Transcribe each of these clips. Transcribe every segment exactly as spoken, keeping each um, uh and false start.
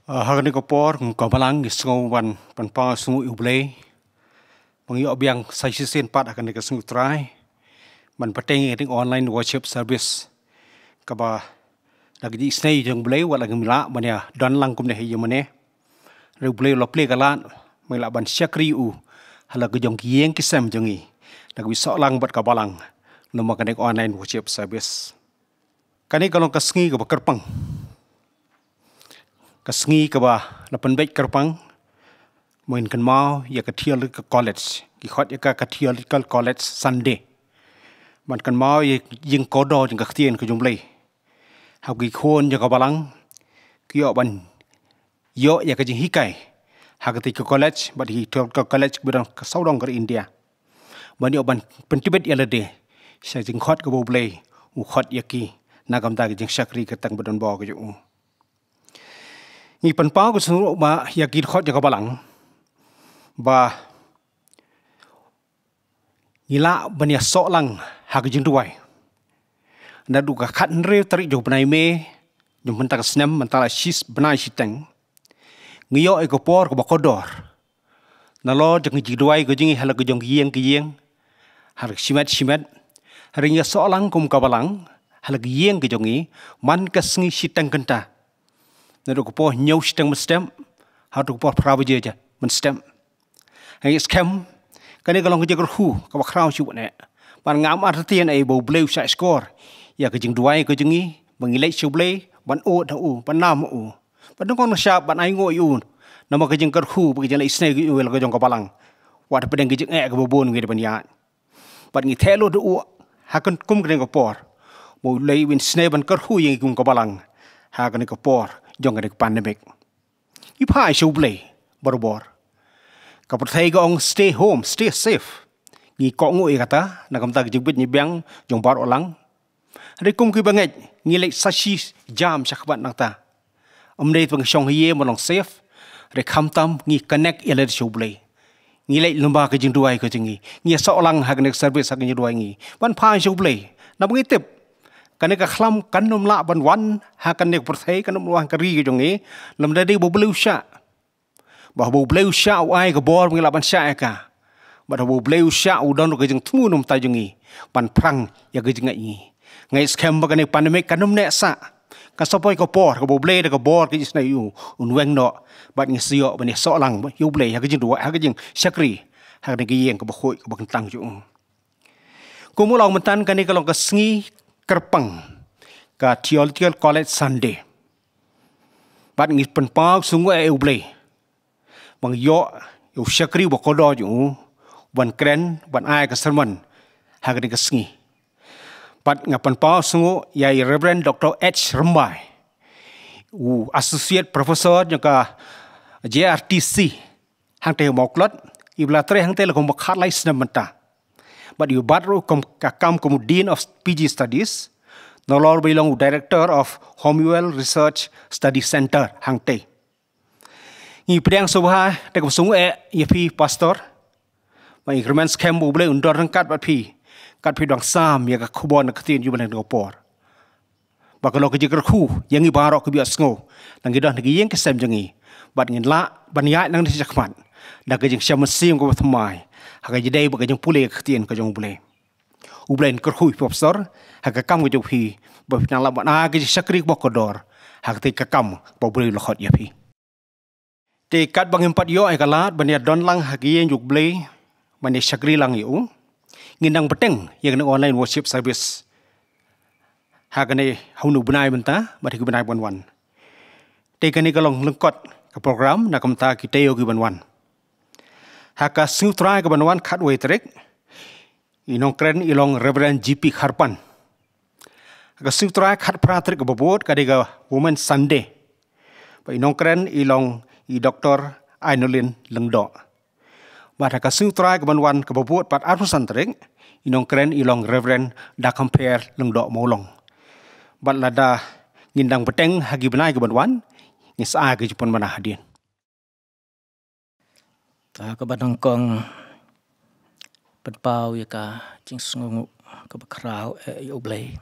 Ah, ha kane ka por, kum ka Balang, ngi sngew ban pynpaw sngew ïa U Blei. Ba ngi ïoh biang sa shisien pat ha kane ka sngi U Trai ban bteng ïa kane ka online worship service, kaba da ka jingisnei jong U Blei wat la ngim lah ban ïa don lang kumne ha ïing mane. Hynrei U Blei u la plie ka lad ba ngi lah ban shakri ïa u ha la ki jong ki ïing ki sem jong ngi, da kaba ïasoh lang bad ka Balang, namar kane ka online worship service. Kane ka long ka sngi kaba kyrpang, ka sngi kaba la pynbeit kyrpang. Ba ngin kynmaw ïa ka Theological College, ki khot ïa ka ka Theological College Sunday. Ban kynmaw ïa ka jingkordor jong ka ktien ka jong U Blei. Ha ki khun jong ka Balang ki ïoh ban ïoh ïa ka jinghikai ha katei ka college, bad hi Theological College ba don ha sawdong ka ri India. Ban ïoh ban pyntbit ïa lade sha ka jingkhot kaba U Blei u khot ïa ki na ka bynta ka jingshakri kyrteng ba donbor ka jong u. Ngi pynpaw ka sngew ba ïa ki dkhot jong ka Balang ba ngi lah ban ïasoh lang ha ka jingduwai. Naduh ka khathynriew tarik jong u bnai May jong mynta ka snem, mynta la shi bnai shiteng, ngi ïoh ïa ka por kaba kordor. Nalor jong ka jingduwai ka jong ngi ha la ka jong ki ïing ki ïing, ha la ka shimet shimet, hynrei ngi ïasoh lang kum ka Balang ha la ka ïing ka jong ngi man ka sngi shiteng kynta. Naduh ka por hynñiew shiteng mynstep haduh ka por phra baje mynstep. Ngi skhem kane ka long ka jingkyrkhu kaba khraw shuh ne. Bad ngam artatien ei ba U Blei u shah shkor ïa ka jingduwai ka jong ngi, ba ngi leit sha U Blei ban ud ha u, ban nam ha u, ban nyngkong nyngshap ban ainguh ïa u, namar ka jingkyrkhu bad ka jingleit isynei ka jong u ïa la ka jong ka Balang. Wat hapdeng ka jingeh kaba bun ngi dei ban ïaid. Bad ngi theh lut da u ha kane kum kane ka por ba U Blei un isynei ban kyrkhu ïa ngi kum ka Balang ha kane ka por jong kane ka pandemic. Ngi phai sha U Blei barabor. Ka pyrthei ka ong stay home, stay safe. Ngi kohnguh ïa kata na ka bynta ka jingbit jingbiang jong baroh lang. Hynrei kum ki bangeit ngi leit sa shi jam shakhmat na kata. Ym dei tang shong ha ïing ban long safe, hynrei khamtam ngi connect ïa lade sha U Blei. Ngi leit lyngba ka jingduwai ka jong ngi, ngi ïasoh lang ha kane ka service ha ka jingduwai ngi ban phai sha U Blei. Naba ngi tip kane ka khlam kan ym lah ban wan ha kane ka pyrthei, kan ym lah ha ka ri ka jong ngi lymda dei ba U Blei u shah. Ba haba U Blei u shah u ai ka bor ba ngi lah ban shah ïa ka. Bad haba U Blei u shah u don ruh ka jingthmu na ka bynta jong ngi ban phrang ïa ka jingngeit ngi. Nga ngeit skhem ba kane ka pandemic kan ym neh sah. Kan sa poi ka por kaba U Blei da ka bor ka jingisynei u un weng noh bad ngi sa ïoh ban ïasoh lang ïa U Blei ha ka jingduwai, ha ka jingshakri ha kane ka ïing kaba khuid kaba kyntang jong u. Kum u la ong mynta, kane ka long ka sngi kyrpang, ka Theological College Sunday. Bad ngi pynpaw sngew ïa U Blei ba ngi ïoh ïa u shakri uba kordor jong u ban kren, ban ai ka sermon ha kane ka sngi. Bad nga pynpaw sngew ïa i Reverend Doctor H Rymbai, u Associate Professor jong ka J R T C hangtei ha Mawklod, iba la trei hangtei la kumba khatlai snem mynta. Bad iba bat ruh kum ka kam kum u Dean of P G Studies, nalor ba i long u Director of Homeweal Research Study Center hangtei. Ngi pdiang sngewbha da kaba sngew eh ïa phi Pastor. Ba ngi kyrmen skhem ba U Blei un don ryngkat bad phi, kat phi dang sam ïa ka khubor na ka ktien jong U Blei ha kane ka por. Ba ka long ka jingkyrkhu ïa ngi baroh kiba ïohsngew, nang ki don ha ki ïing ki sem jong ngi. Bad ngin lah ban ïaid nangne shakhmat da ka jingshem mynsiem kaba thymmai ha ka jingdei bad ka jingpule ïa ka ktien ka jong U Blei. U Blei un kyrkhu ïa phi Pastor ha ka kam ka jong phi, ba phin nang lah ban ai ka jingshakri kaba kordor ha katei ka kam ba U Blei u la khot ïa phi. Te katba ngim pat ïoh ïa ka lad ban ïa don lang ha ka ïing jong U Blei ban ïa shakri lang ïa u, ngin nang bteng ïa kane online worship service ha kane, ha une u bnai mynta bad ha ki bnai ban wan. Te kane ka long lyngkot ka program na ka bynta ki taïew ki ban wan. Ha ka sngi U Trai ka ban wan khatwei tarik, i nongkren i long Reverend G P Kharpan. Ha ka sngi U Trai khatphra tarik kaba bud ka dei ka Women's Sunday. Bad i nongkren i long i Doctor Ainolin Lyngdoh. Bad ha ka sngi U Trai ka ban wan kaba bud pat arphew san tarik, i nongkren i long Reverend Dakhampher Lyngdoh Mawlong. Bad lada ngin dang bteng ha ki bnai ki ban wan, ngin sa ai ka jingpynbna hadien. Ta kaba nyngkong pynpaw ïa ka jingsngewnguh kaba khraw eh ïa U Blei.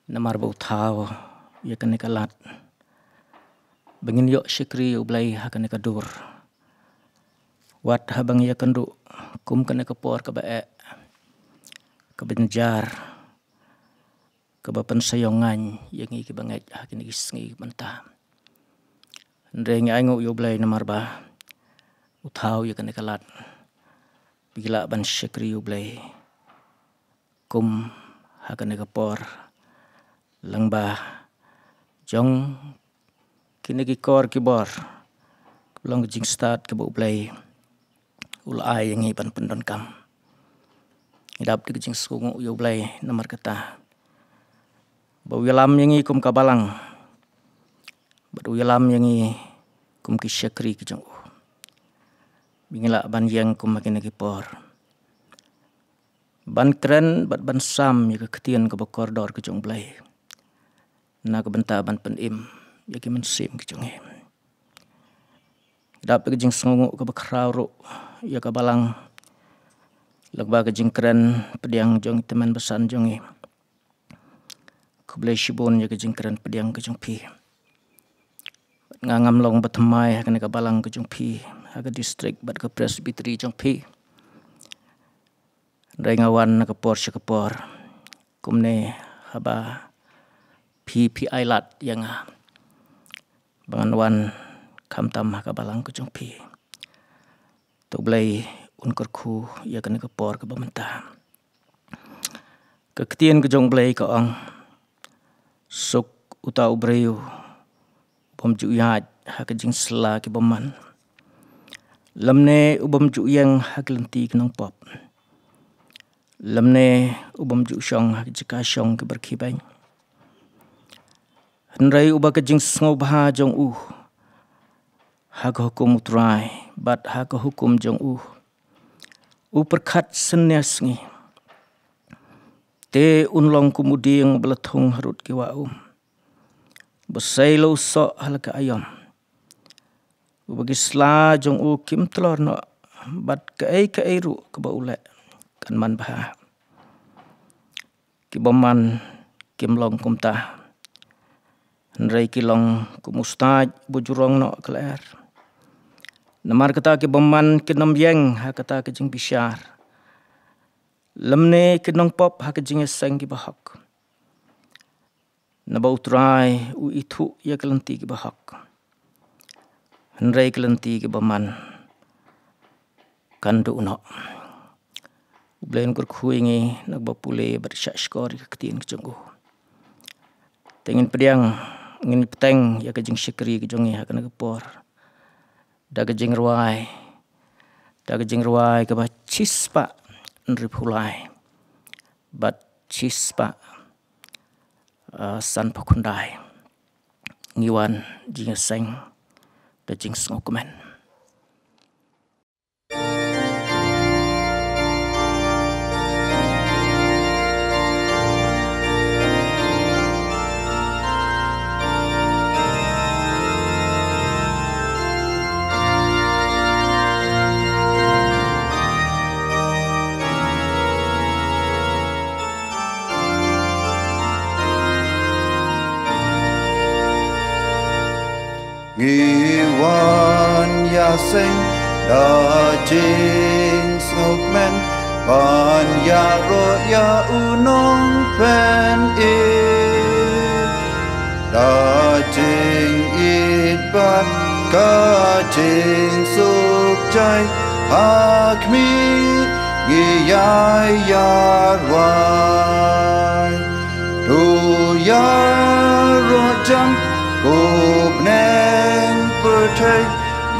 Namar ba u thaw ïa kane ka lad ba ngin ïoh shakri ïa U Blei ha kane ka dur. Wat haba ngi ïakynduh kum kane ka por kaba eh, kaba jynjar, kaba pynshai ïong ngaiñ ïa ngi kiba ngeit ha kine ki sngi mynta. Hynrei ngi ainguh ïa U Blei namar ba u thaw ïa kane ka lad ba ngi lah ban shakri ïa U Blei kum ha kane ka por, lyngba jong kine ki kor ki bor, ka long ka jingstad kaba U Blei u la ai ïa ngi ban pyndonkam. Ngi dap da ka jingsngewnguh ïa U Blei namar kata ba u ïalam ïa ngi kum ka balang, bad u ïalam ïa ngi kum ki shakri ki jong u, ba ngi lah ban ïeng kum ha kine ki por ban kren bad ban sam ïa ka ktien kaba kordor ka jong U Blei, na ka bynta ban pynim ïa ki mynsiem ki jong ngi. Dap da ka jingsngewnguh kaba khraw ruh ïa ka balang, lyngba ka jingkren pdiang jong i tymmen basan jong ngi. Khublei shibun ïa ka jingkren pdiang ka jong phi. Nga ngam long ba thymmai ha kane ka balang ka jong phi, ha ka district bad ka presbytery jong phi. Hynrei nga wan na ka por sha ka por, kumne haba phi, phi ai lad ïa nga ba ngan wan khamtam ha ka balang ka jong phi. To U Blei un kyrkhu ïa kane ka por kaba mynta. Ka ktien ka jong U Blei ka ong, suk uta u briew u bym ju ïaid ha ka jingsla ki bymman, lymne u bym ju ïeng ha ki lynti ki nongpop, lymne u bym ju shong ha ki jaka shong ki barkhibeiñ. Hynrei uba ka jingsngewbha jong u ha ka hukum U Trai bad ha ka hukum jong u u pyrkhat synñia sngi, te un long kum u dieng ba la thung harud ki wah um, ba sei la u soh ha la ka aïom, uba ki sla jong u kim tlor noh, bad kaei kaei ruh kaba u leh kan man bha. Ki bymman kim long kumta, hynrei ki long kum u stad ba ju rong noh ka lyer. Namar kata ki bymman kin ym ïeng ha kata ka jingbishar, lymne ki nongpop ha ka jingïaseng kiba hok. Naba U Trai u ithuh ïa ki lynti kiba hok, hynrei ki lynti ki bymman kan duh noh. U Blei un kyrkhu ïa ngi na kaba pule bad shah shkor ïa ka ktien ka jong u. Te ngin pdiang, ngin bteng ïa ka jingshakri ka jong ngi ha kane ka por da ka jingrwai, da ka jingrwai kaba shispah hynriewphew lai bad shispah, ah, sanphew khyndai. Ngi wan jingïaseng da jingsngewkmen. Ngi wan ïaseng da jingsngewkmen ban ïaroh ïa u Nongpynim. Da jingïeit bad ka jingsuk jai ha khmih ngi ïai ïarwai. To ïaroh jam ko bneng pyrthei,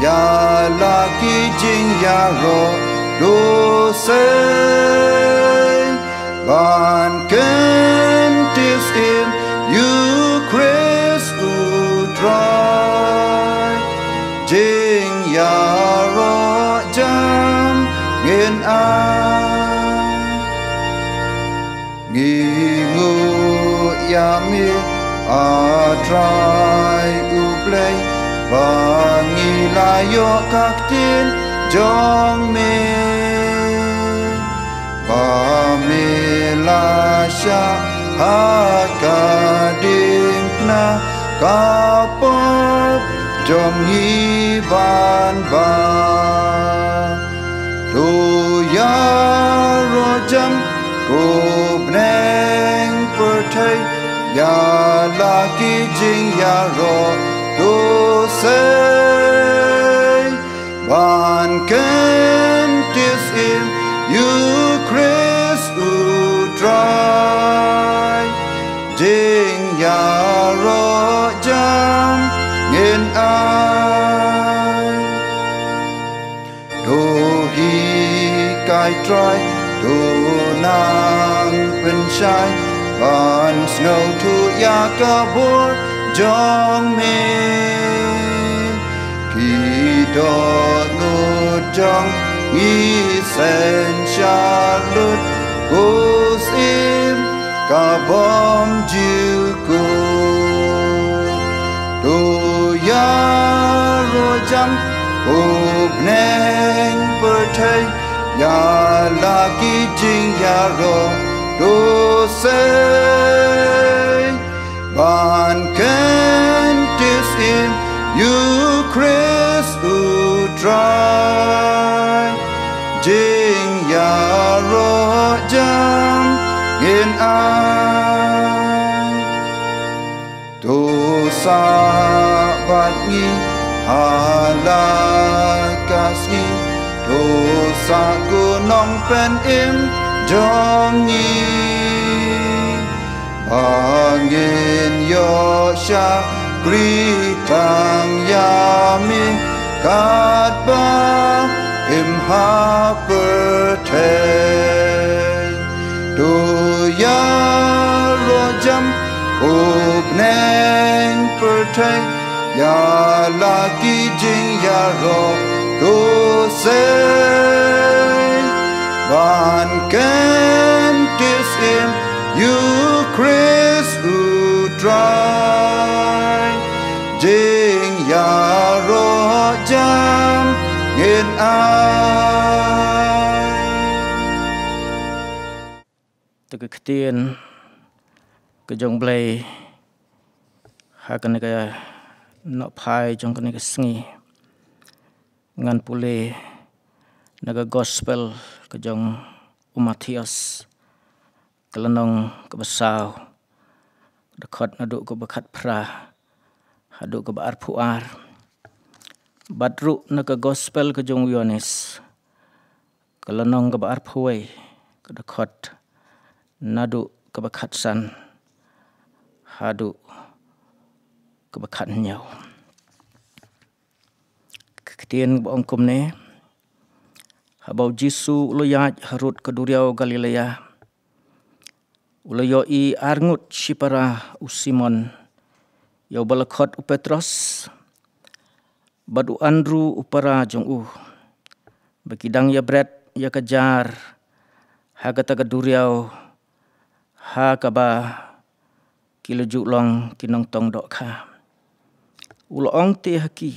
ïa la ki jingïaroh to sei, ban kyntiew syiem ïa U Khrist U Trai. Jingïaroh jam ngin ai. Ngi nguh ïa me, A Trai U Blei, ba ngi la ïoh ka ktien jong me, ba me la shah ha ka diengphna ka pop jong ngi ban ba. To ïaroh jam ko bneng pyrthei, ïa la ki jingïaroh to sei, ban kyntis im ïa u Khrist u Trai. Jingïaroh jam ngin ai. To hikai Trai, to nang pynshai, ban sngewthuh ïa ka bor jong me. Ki dohnud jong ngi synshar lut, ko syiem ka bym ju kut. To ïaroh jam ko bneng pyrthei, ïa la ki jingïaroh to sei, ban kyntis im ïa u Khrist u Trai. Jingïaroh jam ngin ai. To sah bad ngi ha la ka sngi, to sah ko nongpynim jong ngi. Ba ngin ïoh shakri tang ïa me katba im ha pyrthei. To ïaroh jam ko bneng pyrthei, ïa la ki jingïaroh to sei, ban kyntis im ïa u Khrist u Trai. Jingïaroh jam ngin ai. Te ka ktien ka jong Blei ha kane ka nohphai jong kane ka sngi, ngan pule na ka gospel ka jong u Mathaios, ka lynnong kaba saw, dkhot naduh kaba khatphra haduh kaba arphew ar. Bad ruh na ka gospel ka jong u Ïoannis, ka lynnong kaba arphew wei, ka dkhot naduh kaba khatsan haduh kaba khathynñiew. Ka ktien ba ong kumne: Haba u Jisu u la ïaid harud ka duriaw Galilea, u la ïohi arngut shipara, u Simon, ïa uba la khot u Petros, bad u Andru u para jong u, ba ki dang ïabret ïa ka jar ha kata ka duriaw, ha kaba ki la ju long ki nongtong dohkha. U la ong te ha ki: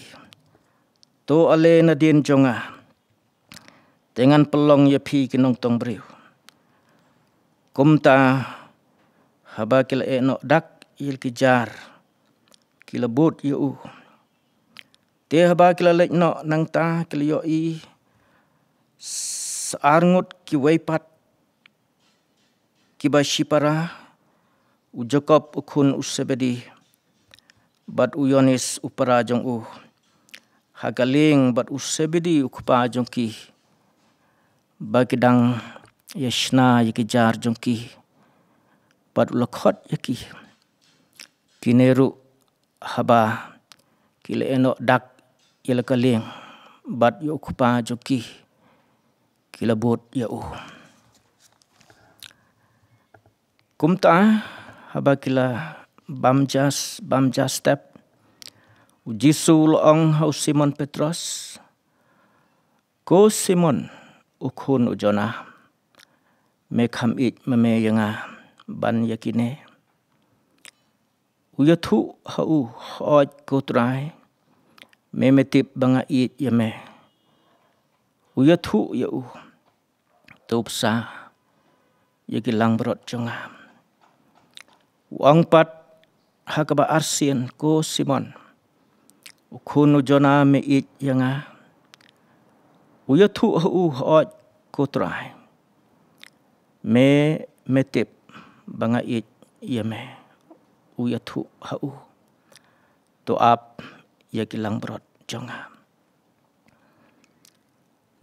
To ale nadien jong nga, te ngan pynlong ïa phi ki nongtong briew. Kumta, haba ki la ïeh noh dak ïa ki jar, ki la bud ïa u. Te haba ki la leit noh nangta, ki la ïohi sa arngut kiwei pat kiba shipara, u Jakob u khun u Sebedi, bad u Ïoannis u para jong u, ha ka lieng bad u Sebedi u kpa jong ki, ba ki dang ïashna ïa ki jar jong ki. Bad u la khot ïa ki. Kine ruh, haba ki la ïeh noh dak ïa la ka lieng bad ïa u kpa jong ki, ki la bud ïa u. Kumta, haba ki la bam ja, bam ja step, u Jisu u la ong ha u Simon Petros: Ko Simon, u khun u Jona, me kham ïeit ma me ïa nga ban ïa kine? U ïathuh ha u: Hooid ko Trai, me me tip ba nga ïeit ïa me. U ïathuh ïa u: To bsa ïa ki langbrot jong nga. U ong pat ha kaba arsien: Ko Simon, U khun u Jonah, me ïeit ïa nga. U ïathuh ha u, hooid ko Trai. Me, me tip ba nga ïeit ïa me. U ïathuh ha u. To ap ïa ki langbrot jong nga.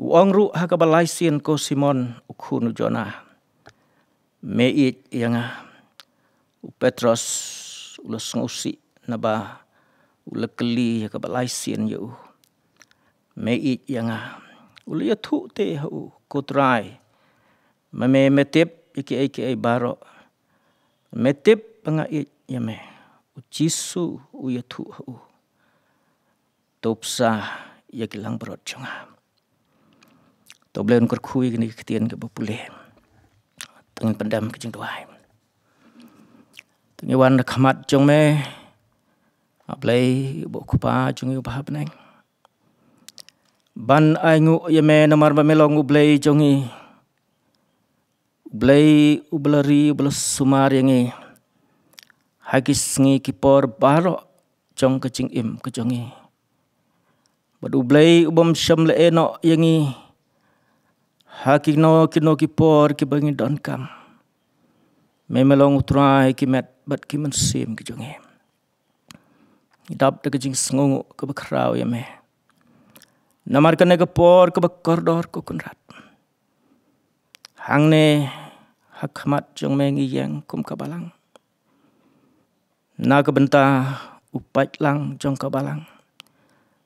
U ong ruh ha kaba lai sien, ko Simon u khun u Jonah, me ïeit ïa nga. U Petros u la sngewsih naba u la kylli ïa kaba lai sien ïa u. Me ïeit ïa nga. U la ïathuh te ha u, ko Trai. Ma me, me tip ïa kiei kiei baroh. Me tip ba nga ïeit ïa me. U Jisu u ïathuh ha u. To psa ïa ki langbrot jong nga. To Blei un kyrkhu ïa kine ki ktien kiba pule. To ngin pyndem ka jingduwai. To ngi wan ha khmat jong me, A Blei, uba u Kpa jong ngi uba ha bneng, ban ainguh ïa me namar ba me long U Blei jong ngi. U Blei uba la ri, uba la sumar ïa ngi ha ki sngi ki por baroh jong ka jingim ka jong ngi. Bad U Blei ubym shym la ïehnoh ïa ngi ha kino kino ki por kiba ngi donkam. Me, me long U Trai ki met bad ki mynsiem ki jong ngi. Ngi dap da ka jingsngewnguh kaba khraw ïa me. Namar kane ka por kaba kordor, ko Kynrad, hangne ha khmat jong me ngi ïeng kum ka balang. Na ka bynta u paidlang jong ka balang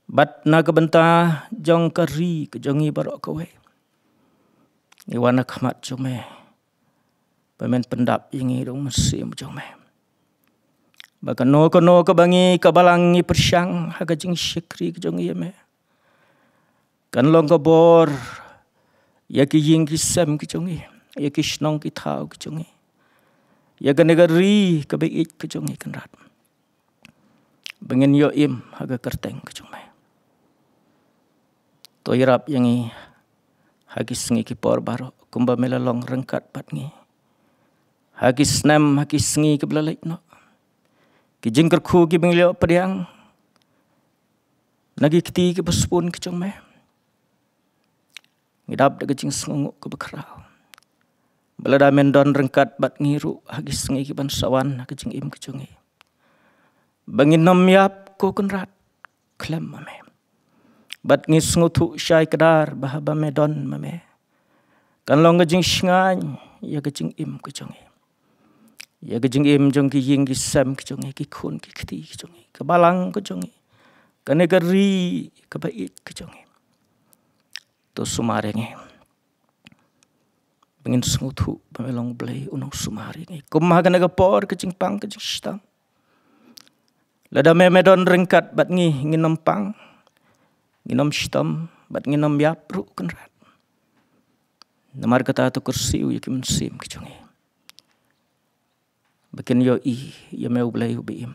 bad na ka bynta jong ka ri ka jong ngi baroh kawei, ngi wan ha khmat jong me. Ba men pyndap ïa ngi da U Mynsiem jong me. Ba kano kano kaba ngi ka balang ngi pyrshang ha ka jingshakri ka jong ngi ïa me, kan long ka bor ïa ki ïing ki sem ki jong ngi, ïa ki shnong ki thaw ki jong ngi, ïa kane ka ri kaba ïeit ka jong ngi, Kynrad. Ba ngin ïoh im ha ka kyrteng ka jong me. To ïarap ïa ngi ha ki sngi ki por baroh kumba me la long ryngkat bad ngi ha ki snem, ha ki sngi kiba la leit noh. Ki jingkyrkhu kiba ngi la ïoh pdiang na ki kti kiba sbun ki jong me, ngi dap da ka jingsngewnguh kaba khraw ba lada men don ryngkat bad ngi ruh ha ki sngi kiban sa wan ha ka jingim ka jong ngi, ba ngin ym ïap, ko Kynrad, khlem ma me. Bad ngi sngewthuh shai kdar ba haba me don ma me, kan long ka jingshngaiñ ïa ka jingim ka jong ngi, ïa ka jingim jong ki ïing ki sem ki jong ngi, ki khun ki kti ki jong ngi, ka balang ka jong ngi, kane ka ri kaba ïeit ka jong ngi. To sumar ïa ngi ba ngin sngewthuh ba me long U Blei u nongsumar ïa ngi. Kum ha kane ka por ka jingpang ka jingshitom, lada me, me don ryngkat bad ngi, ngin ym pang, ngin ym shitom bad ngin ym ïap ruh, Kynrad. Namar kata to kyrsiew ïa ki mynsiem ki jong ngi ba kin ïohi ïa me, U Blei uba im.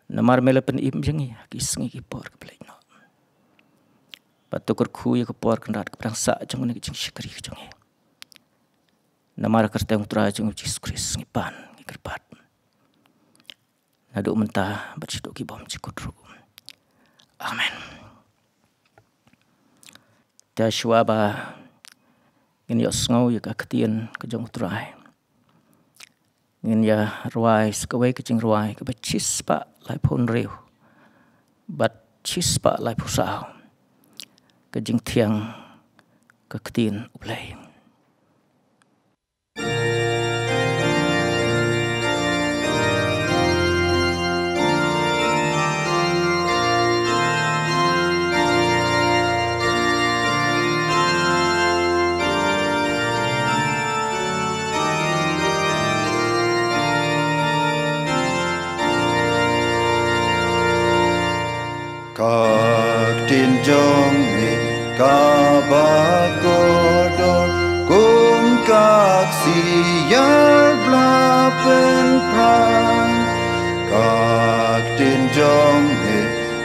Namar me la pynim ïa ngi ha ki sngi ki por kiba leit noh. Bad to kyrkhu ïa ka por, Kynrad, kaba dang sah jong kane ka jingshakri ka jong ngi. Namar ka kyrteng U Trai jong ngi U Jisu Khrist ngi pan, ngi kyrpad. Naduh mynta bad shaduh ki bymjukut ruh. Amen. Te shuwa ba ngin ïohsngew ïa ka ktien ka jong U Trai, ngin ïa rwai sa kawei ka jingrwai kaba shispah laiphew hynriew bad shispah laiphew saw. Ka jingthiang ka ktien U Blei. Ka ktien jong me kaba kordor kum ka ksiar ba la pynpra. Ka ktien jong me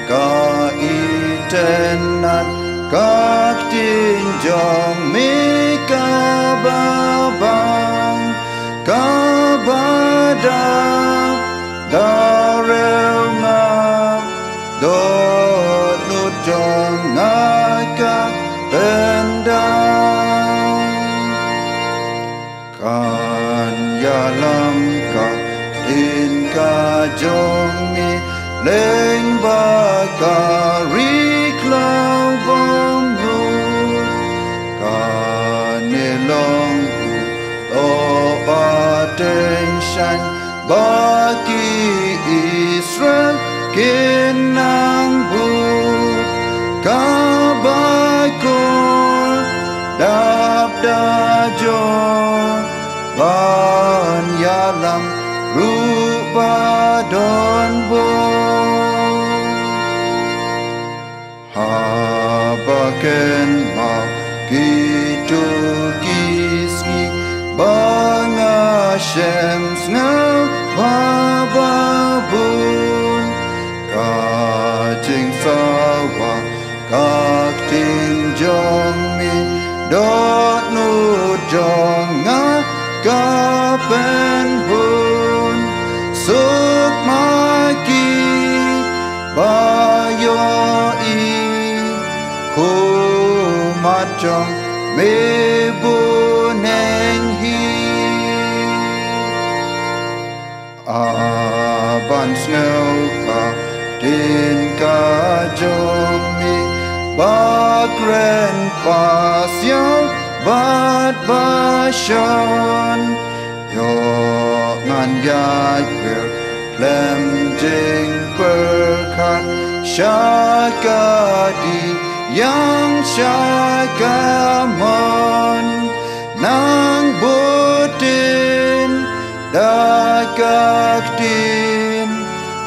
ka itynnad, ka ktien jong me kaba bang, kaba da, da riew nga, da jong me, lyngba ka ri khlaw bymlut. Kane long u lyoh ba tyngshaiñ ba ki Israel kin nang bud. Ka baikor dap da jong ban ïalam ruh ba don bor. Haba kynmaw kito ki sngi ba nga shem sngewbha ba bun, ka jingsawa ka ktien jong me, dohnud jong nga ka pynhun. Suk ma ki ba ïohi, khmat jong me bun hi. A ban sngew ka ktien ka jong me, ba kren pasiaw bad ba shon. Ïoh ngan ïaid wir khlem jingpyrkhat sha ka dih ïang sha ka mon. Nang bud ktien da ka ktien,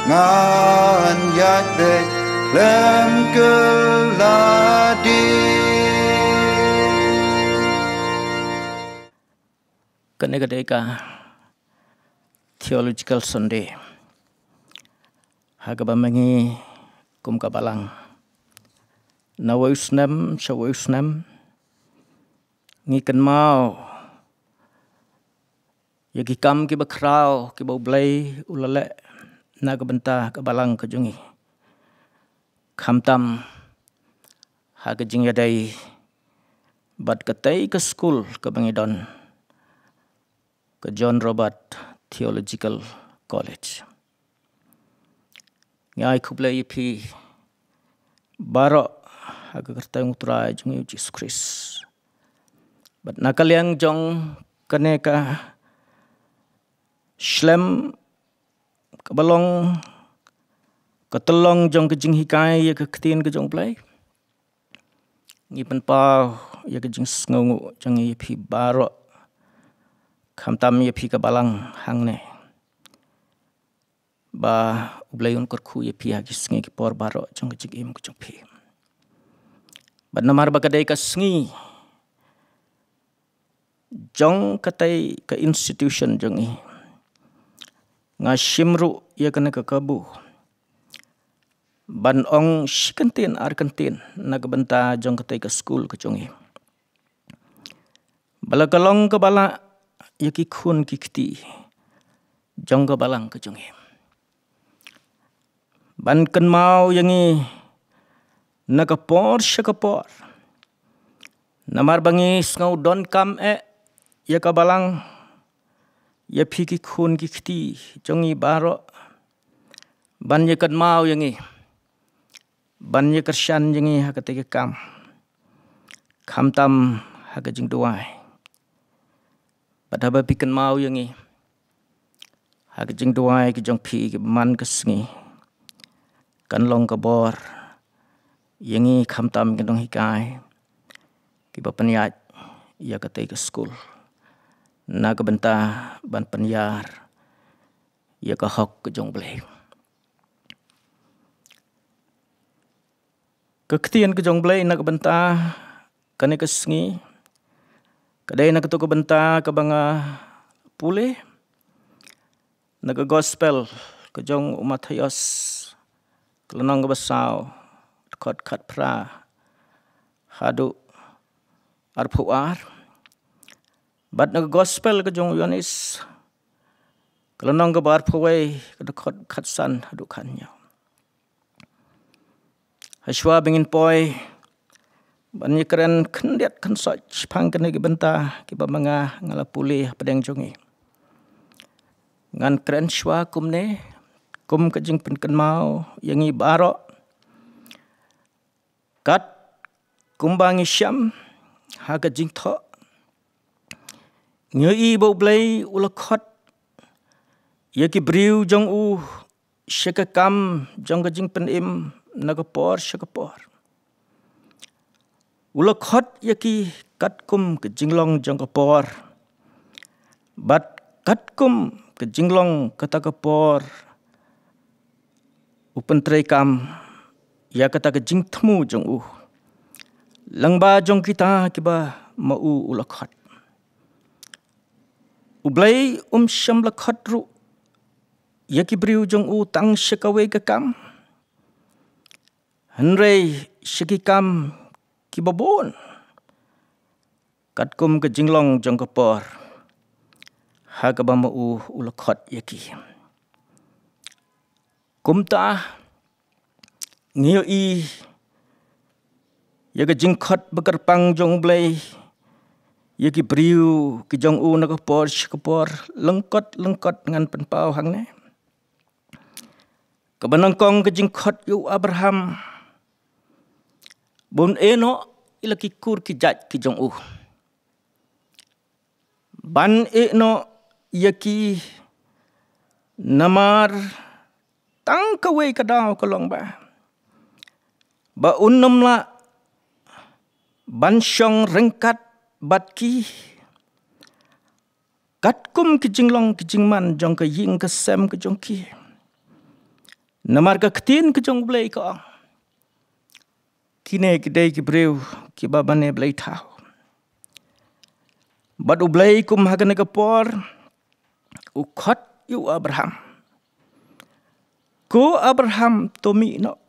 ngan ïaid beit khlem kylla dih. Kane ka dei ka Theological Sunday, ha kaba ma ngi kum ka Balang, na wei u snem sha wei u snem, ngi kynmaw ïa ki kam kiba khraw kiba U Blei u la leh na ka bynta ka Balang ka jong ngi, khamtam ha ka jingïadei bad katei ka skul kaba ngi don, ka John Roberts Theological College. Ngi ai khublei ïa phi baroh ha ka kyrteng U Trai jong ngi U Jisu Khrist. Bad na ka liang jong kane ka shlem kaba long ka tyllong jong ka jinghikai ïa ka ktien ka jong U Blei, ngi pynpaw ïa ka jingsngewnguh jong ngi ïa phi baroh, khamtam ïa phi ka Balang hangne, ba U Blei un kyrkhu ïa phi ha ki sngi ki por baroh jong ka jingim ka jong phi. Bad namar ba ka dei ka sngi jong katei ka institution jong ngi, nga shim ruh ïa kane ka kabu ban ong shi kyntien ar kyntien na ka bynta jong katei ka skul ka jong ngi, ba la ka long kaba lah ïa ki khun ki kti jong ka Balang ka jong ngi, ban kynmaw ïa ngi na ka por sha ka por. Namar ba ngi sngew donkam eh ïa ka Balang, ïa phi ki khun ki kti jong ngi baroh, ban ïa kynmaw ïa ngi, ban ïa kyrshan ïa ngi ha katei ka kam, khamtam ha ka jingduwai. Bad haba phi kynmaw ïa ngi ha ka jingduwai ka jong phi kiba man ka sngi, kan long ka bor ïa ngi khamtam ki nonghikai kiba pynïaid ïa katei ka skul na ka bynta ban pynïar ïa ka hok ka jong U Blei. Ka ktien ka jong U Blei na ka bynta kane ka sngi ka dei na kato ka bynta kaba nga pule na ka Gospel ka jong u Mathaios, ka lynnong kaba saw, dkhot khatphra haduh arphew ar. Bad na ka Gospel ka jong u Ïoannis, ka lynnong kaba arphew wei, ka dkhot khatsan haduh khathynñiew. Hashwa ba ngin poi ban ïakren khyndiat khynsoit shaphang kine ki bynta kiba ma nga nga la pule hapdeng jong ngi, ngan kren shuwa kumne, kum ka jingpynkynmaw ïa ngi baroh. Kat kumba ngi shem ha ka jingthoh, ngi ïohi ba U Blei u la khot ïa ki briew jong u sha ka kam jong ka jingpynim na ka por sha ka por. U la khot ïa ki katkum ka jinglong jong ka por, bad katkum ka jinglong kata ka por u pyntreikam ïa kata ka jingthmu jong u lyngba jong kita kiba ma u u la khot. U Blei um shym la khot ruh ïa ki briew jong u tang sha kawei ka kam, hynrei sha ki kam kiba bun, katkum ka jinglong jong ka por ha kaba ma u u la khot ïa ki. Kumta ngi ïohi ïa ka jingkhot ba kyrpang jong U Blei ïa ki briew ki jong u na ka por sha ka por. Lyngkot lyngkot ngan pynpaw hangne. Kaba nyngkong, ka jingkhot ïa u Abraham ba un ïehnoh ïa la ki kur ki jait ki jong u, ban ïehnoh ïa ki namar tang kawei ka daw ka long ba, ba un ym lah ban shong ryngkat bad ki katkum ki jinglong ki jingman jong ka ïing ka sem ka jong ki. Namar ka ktien ka jong U Blei ka ong, kine ki dei ki briew kiba mane blei thaw. Bad U Blei kum ha kane ka por u khot ïa u Abraham. Ko Abraham, to mih noh.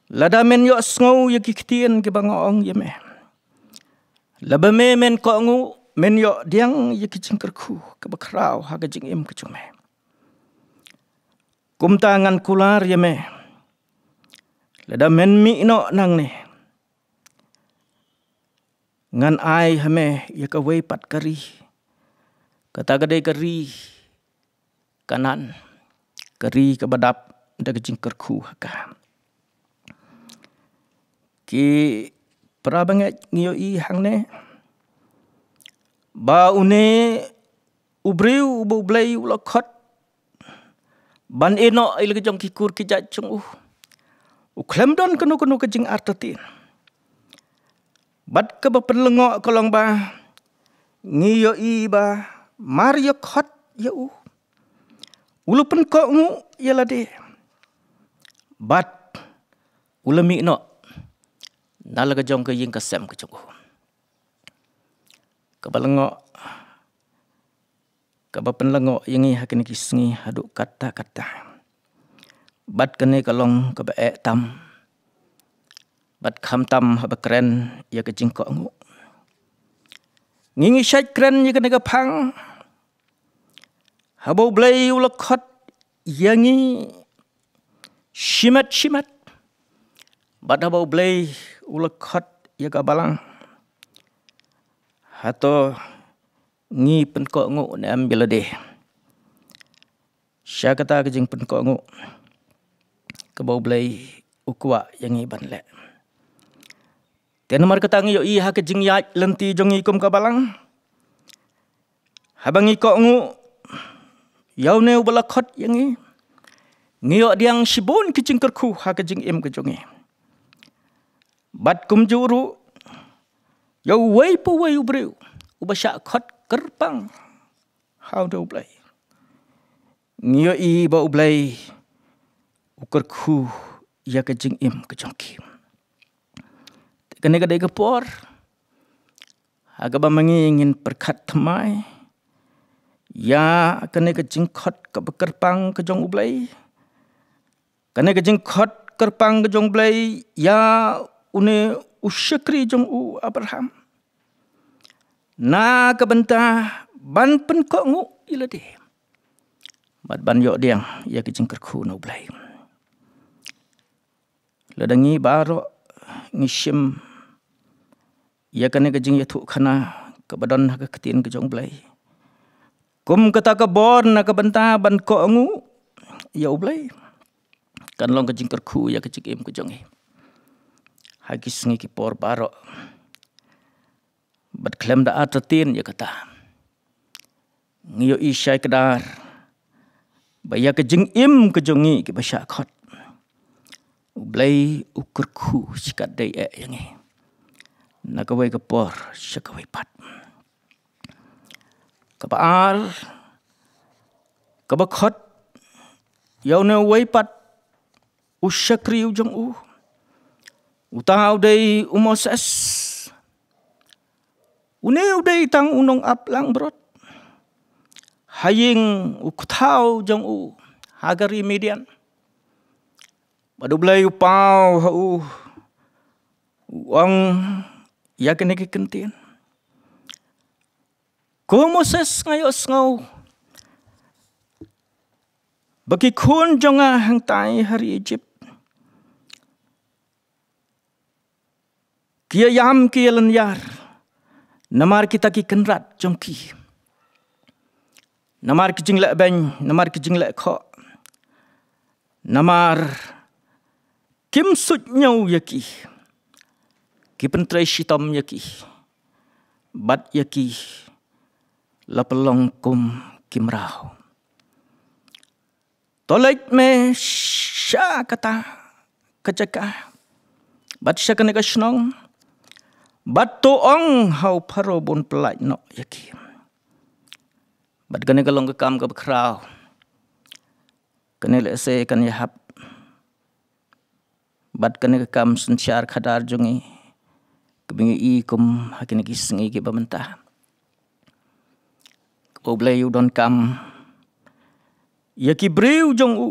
Lada men ïohsngew ïa ki ktien kiba nga ong ïa me, lada me men kohnguh, men ïoh pdiang ïa ki jingkyrkhu kaba khraw ha ka jingim ka jong me. Kumta ngan kular ïa me, lada men mih noh nangne, ngan ai ha me ïa kawei pat ka ri. Kata ka dei ka ri Kanaan, ka ri kaba dap da ka jingkyrkhu ha ka. Ki para bangeit, ngi ïohi hangne ba une u briew uba U Blei u la khot ban ïehnoh ïa la ka jong ki kur ki jait jong u, u khlem don kano kano ka jingartatien. Bad kaba pynlyngngoh ka long ba ngi ïohi ba mar ïa khot ïa u, u la pynkohnguh ïa lade bad u la mih noh na la ka jong ka ïing ka sem ka jong u. Kaba lyngngoh, kaba pynlyngngoh ïa ngi ha kine ki sngi haduh katta katta. Bad kane ka long kaba eh tam, bad khamtam haba kren ïa ka jingkohnguh. Ngi ngi shait kren ïa kane ka phang, haba U Blei u la khot ïa ngi shimet shimet, bad haba U Blei u la khot ïa ka balang, hato ngi pynkohnguh ne em ïa lade? Sha kata ka jingpynkohnguh kaba U Blei u kwah ïa ngi ban leh. Te namar kata ngi ïohi ha ka jingïaid lynti jong ngi kum ka balang, haba ngi kohnguh ïa une uba la khot ïa ngi, ngi ïoh pdiang shibun ki jingkyrkhu ha ka jingim ka jong ngi. Bad kumjuh ruh ïa uwei pa uwei u briew uba shah khot kyrpang ha une U Blei, ngi ïohi ba U Blei u kyrkhu ïa ka jingim ka jong ki. Te kane ka dei ka por ha kaba ma ngi ngin pyrkhat thymmai ïa kane ka jingkhot kaba kyrpang ka jong U Blei, kane ka jingkhot kyrpang ka jong U Blei ïa une u shakri jong u Abraham, na ka bynta ban pynkohnguh ïa lade bad ban ïoh pdiang ïa ka jingkyrkhu na U Blei. Lada ngi baroh ngi shim ïa kane ka jingïathuhkhana kaba don ha ka ktien ka jong U Blei, Kum kata ka bor na ka bynta ban kohnguh ïa U Blei, kan long ka jingkyrkhu ïa ka jingim ka jong ngi ha ki sngi ki por baroh. Bad khlem da artatien ïa kata, ngi ïohi shai kdar ba ïa ka jingim ka jong ngi kiba shah khot, U Blei u kyrkhu shikatdei eh ïa ngi na kawei ka por sha kawei pat. Kaba ar, kaba khot ïa une uwei pat u shakri u jong u, uta u dei u Moses. Une u dei tang u nongap langbrot ha ïing u kthaw jong u ha ka ri Midian. Bad U Blei u paw ha u, u ong ïa kine ki kyntien: Ko Moses, nga ïohsngew ba ki khun jong nga hangtai ha ri Egypt ki ïaïam ki ïalynñiar namar kita ki kynrad jong ki, namar ki jingleh beiñ, namar ki jingleh khoh, namar kim suidñiew ïa ki, ki pyntrei shitom ïa ki, bad ïa ki la pynlong kum ki mraw. To leit me sha kata ka jaka bad sha kane ka shnong, bad to ong ha u Pharaoh ba un pyllait noh ïa ki. Bad kane ka long ka kam kaba khraw, kane lehse kan ïahap. Bad kane ka kam synshar khadar jong ngi kaba ngi i kum ha kine ki sngi kiba mynta, kaba U Blei u donkam ïa ki briew jong u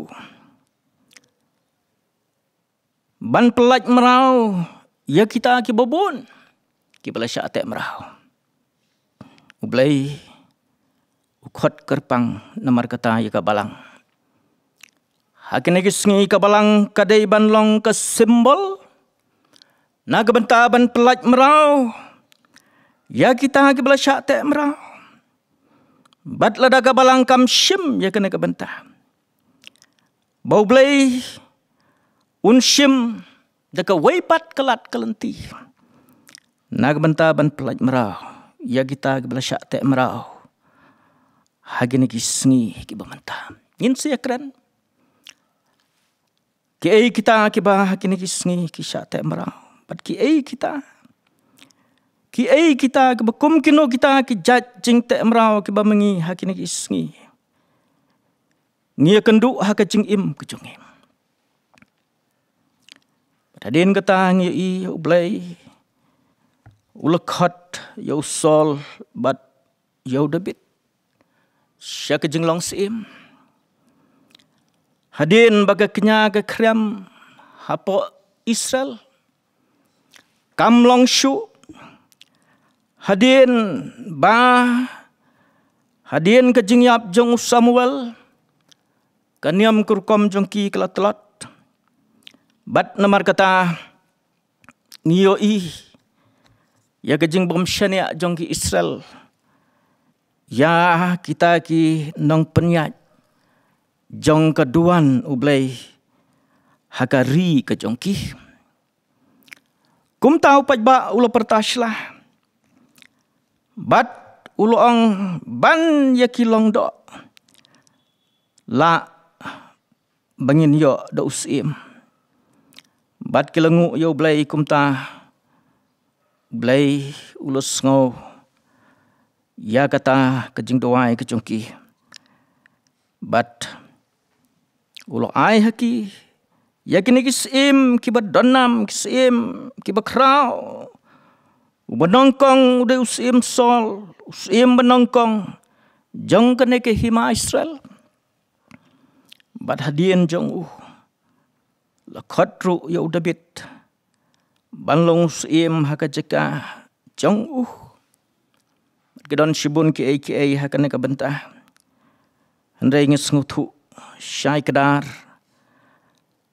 ban pyllait mraw ïa kita kiba bun kiba la shah teh mraw. U Blei u khot kyrpang namar kata ïa ka balang. Ha kine ki sngi ka balang ka dei ban long ka symbol na ka bynta ban pyllait mraw ïa kita kiba la shah teh mraw. Bad lada ka balang kam shim ïa kane ka bynta, ba U Blei un shim da kawei pat ka lad ka lynti na ka bynta ban pyllait mraw ïa kita kiba la shah teh mraw ha kine ki sngi kiba mynta. Ngin sa ïakren kiei kita kiba ha kine ki sngi ki shah teh mraw, bad kiei kita, kiei kita kiba kum kino kita ki jait jingteh mraw kiba ma ngi ha kine ki sngi ngi ïakynduh ha ka jingim ka jong ngi. Bad hadien kata ngi ïohi U Blei u la khot ïa u Saul bad ïa u David sha ka jinglong syiem. Hadien ba ka kñia ka khriam hapoh Israel kam long shuh, hadien ba, hadien ka jingïap jong u Samuel, ka niam ka rukom jong ki ka la tlot. Bad namar kata ngi ïohi ïa ka jingbym shaniah jong ki Israel ïa kita ki nongpynïaid jong ka duwan U Blei ha ka ri ka jong ki. Kumta u paidbah u la pyrta shla bad u la ong ban ïa ki long doh, lah ba ngin ïoh da u syiem. Bad ki la nguh ïa U Blei. Kumta U Blei u la sngew ïa kata ka jingduwai ka jong ki. Bad u la ai ha ki ïa kine ki syiem kiba donnam, ki syiem kiba khraw. Uba nyngkong u dei u syiem Saul, u syiem ba nyngkong jong kane ka hima Israel. Bad hadien jong u la khot ruh ïa u David ban long u syiem ha ka jaka jong u. Bad ki don shibun kiei kiei ha kane ka bynta, hynrei ngi sngewthuh shai kdar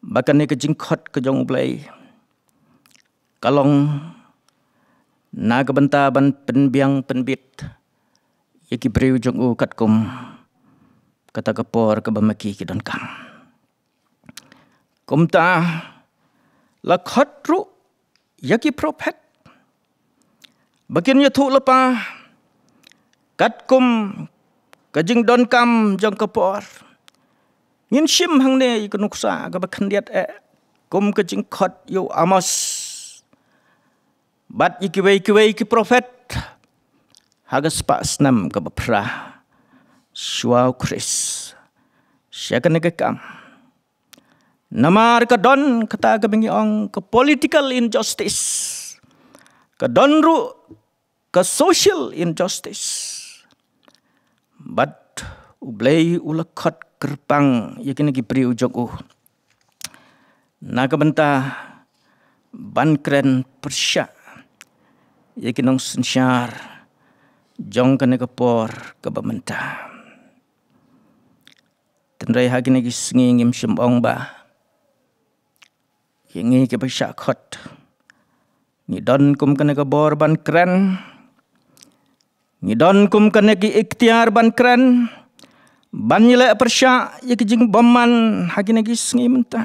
ba kane ka jingkhot ka jong U Blei ka long na ka bynta ban pynbiang pynbit ïa ki briew jong u katkum kata ka por kaba ma ki ki donkam. Kumta la khot ruh ïa ki prophet ba kin ïathuh lypa katkum ka jingdonkam jong ka por. Ngin shim hangne ïa ka nuksa kaba khyndiat eh kum ka jingkhot ïa u Amos bad ïa kiwei kiwei ki prophet ha ka spah snem kaba phra shuwa u Khrist. Sha kane ka kam, namar ka don kata kaba ngi ong ka political injustice, ka don ruh ka social injustice. Bad U Blei u la khot kyrpang ïa kine ki briew jong u na ka bynta ban kren pyrshah ïa ki nongsynshar jong kane ka por kaba mynta. Tynrai ha kine ki sngi ngim shym ong ba ïa ngi kiba shah khot ngi don kum kane ka bor ban kren, ngi don kum kane ki iktiar ban kren, ban ïaleh pyrshah ïa ki jingbymman ha kine ki sngi mynta.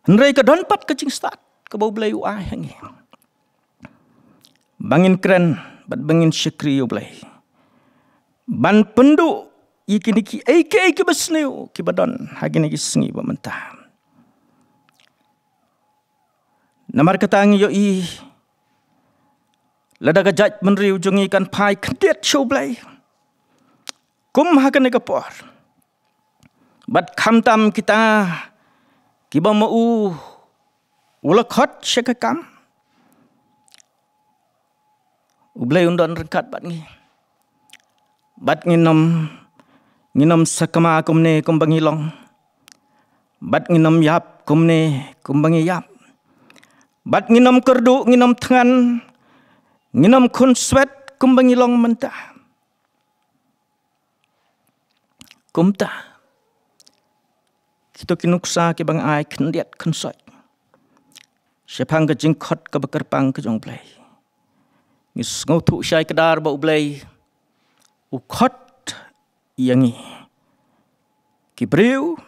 Hynrei ka don pat ka jingstad kaba U Blei u ai ha ngi ba ngin kren bad ba ngin shakri ïa U Blei ban pynduh ïa kine kiei kiei kiba sniew kiba don ha kine ki sngi ba mynta. Namar kata ngi ïohi lada ka jaitbynriew jong ngi kan phai khyndiat sha U Blei kum ha kane ka por, bad khamtam kita kiba ma u u la khot sha ka kam, U Blei un don ryngkat bad ngi. Bad ngin ym, ngin ym sakma kumne kumba ngi long. Bad ngin ym ïap kumne kumba ngi ïap. Bad ngin ym kyrduh, ngin ym thngan, ngin ym khun swet kumba ngi long mynta. Kumta, kito ki nuksa kiba nga ai khyndiat khynsoit shaphang ka jingkhot kaba kyrpang ka jong U Blei. Ngi sngewthuh shai kdar ba U Blei u khot ïa ngi ki briew,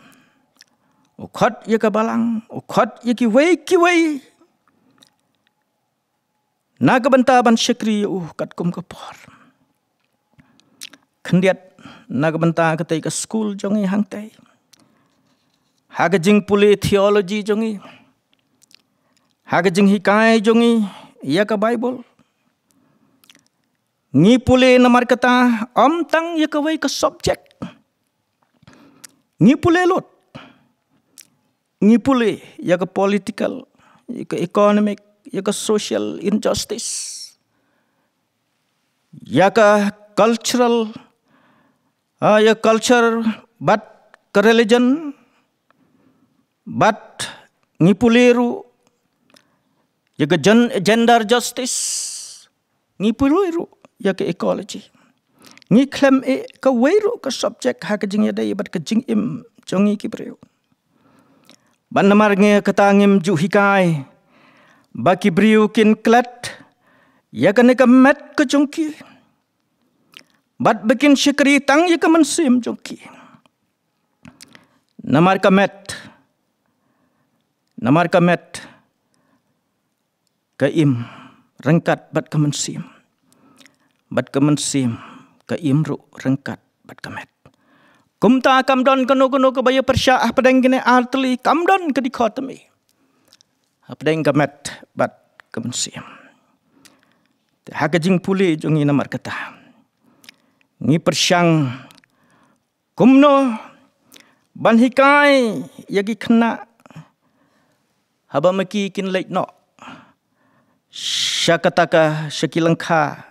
u khot ïa ka balang, u khot ïa kiwei kiwei na ka bynta ban shakri ïa u katkum ka por. Khyndiat na ka bynta katei ka skul jong ngi hangtei, ha ka jingpule theology jong ngi, ha ka jinghikai jong ngi ïa ka Baibl. Ngi pule namar kata ym tang ïa kawei ka subject. Ngi pule lut. Ngi pule ïa ka political, ïa ka economic, ïa ka social injustice, ïa ka cultural, ah, ïa culture bad ka religion, bad ngi pule ruh ïa ka gen-, gender justice, ngi pule ruh ïa ka ecology. Ngi khlem eh kawei ruh ka subject ha ka jingïadei bad ka jingim jong ngi ki briew. Bad namar ngi kata ngim ju hikai ba ki briew kin klet ïa kane ka met ka jong ki, bad ba kin shakri tang ïa ka mynsiem jong ki. Namar ka met, namar ka met ka im ryngkat bad ka mynsiem, bad ka mynsiem ka im ruh ryngkat bad ka met. Kumta kam don kano kano kaba ïa pyrshah hapdeng kine artylli, kam don ka dichotomy hapdeng ka met bad ka mynsiem. Te ha ka jingpule jong ngi namar kata, ngi pyrshang kumno ban hikai ïa ki khynnah haba ma ki kin leit noh sha kata ka, sha ki lyngkha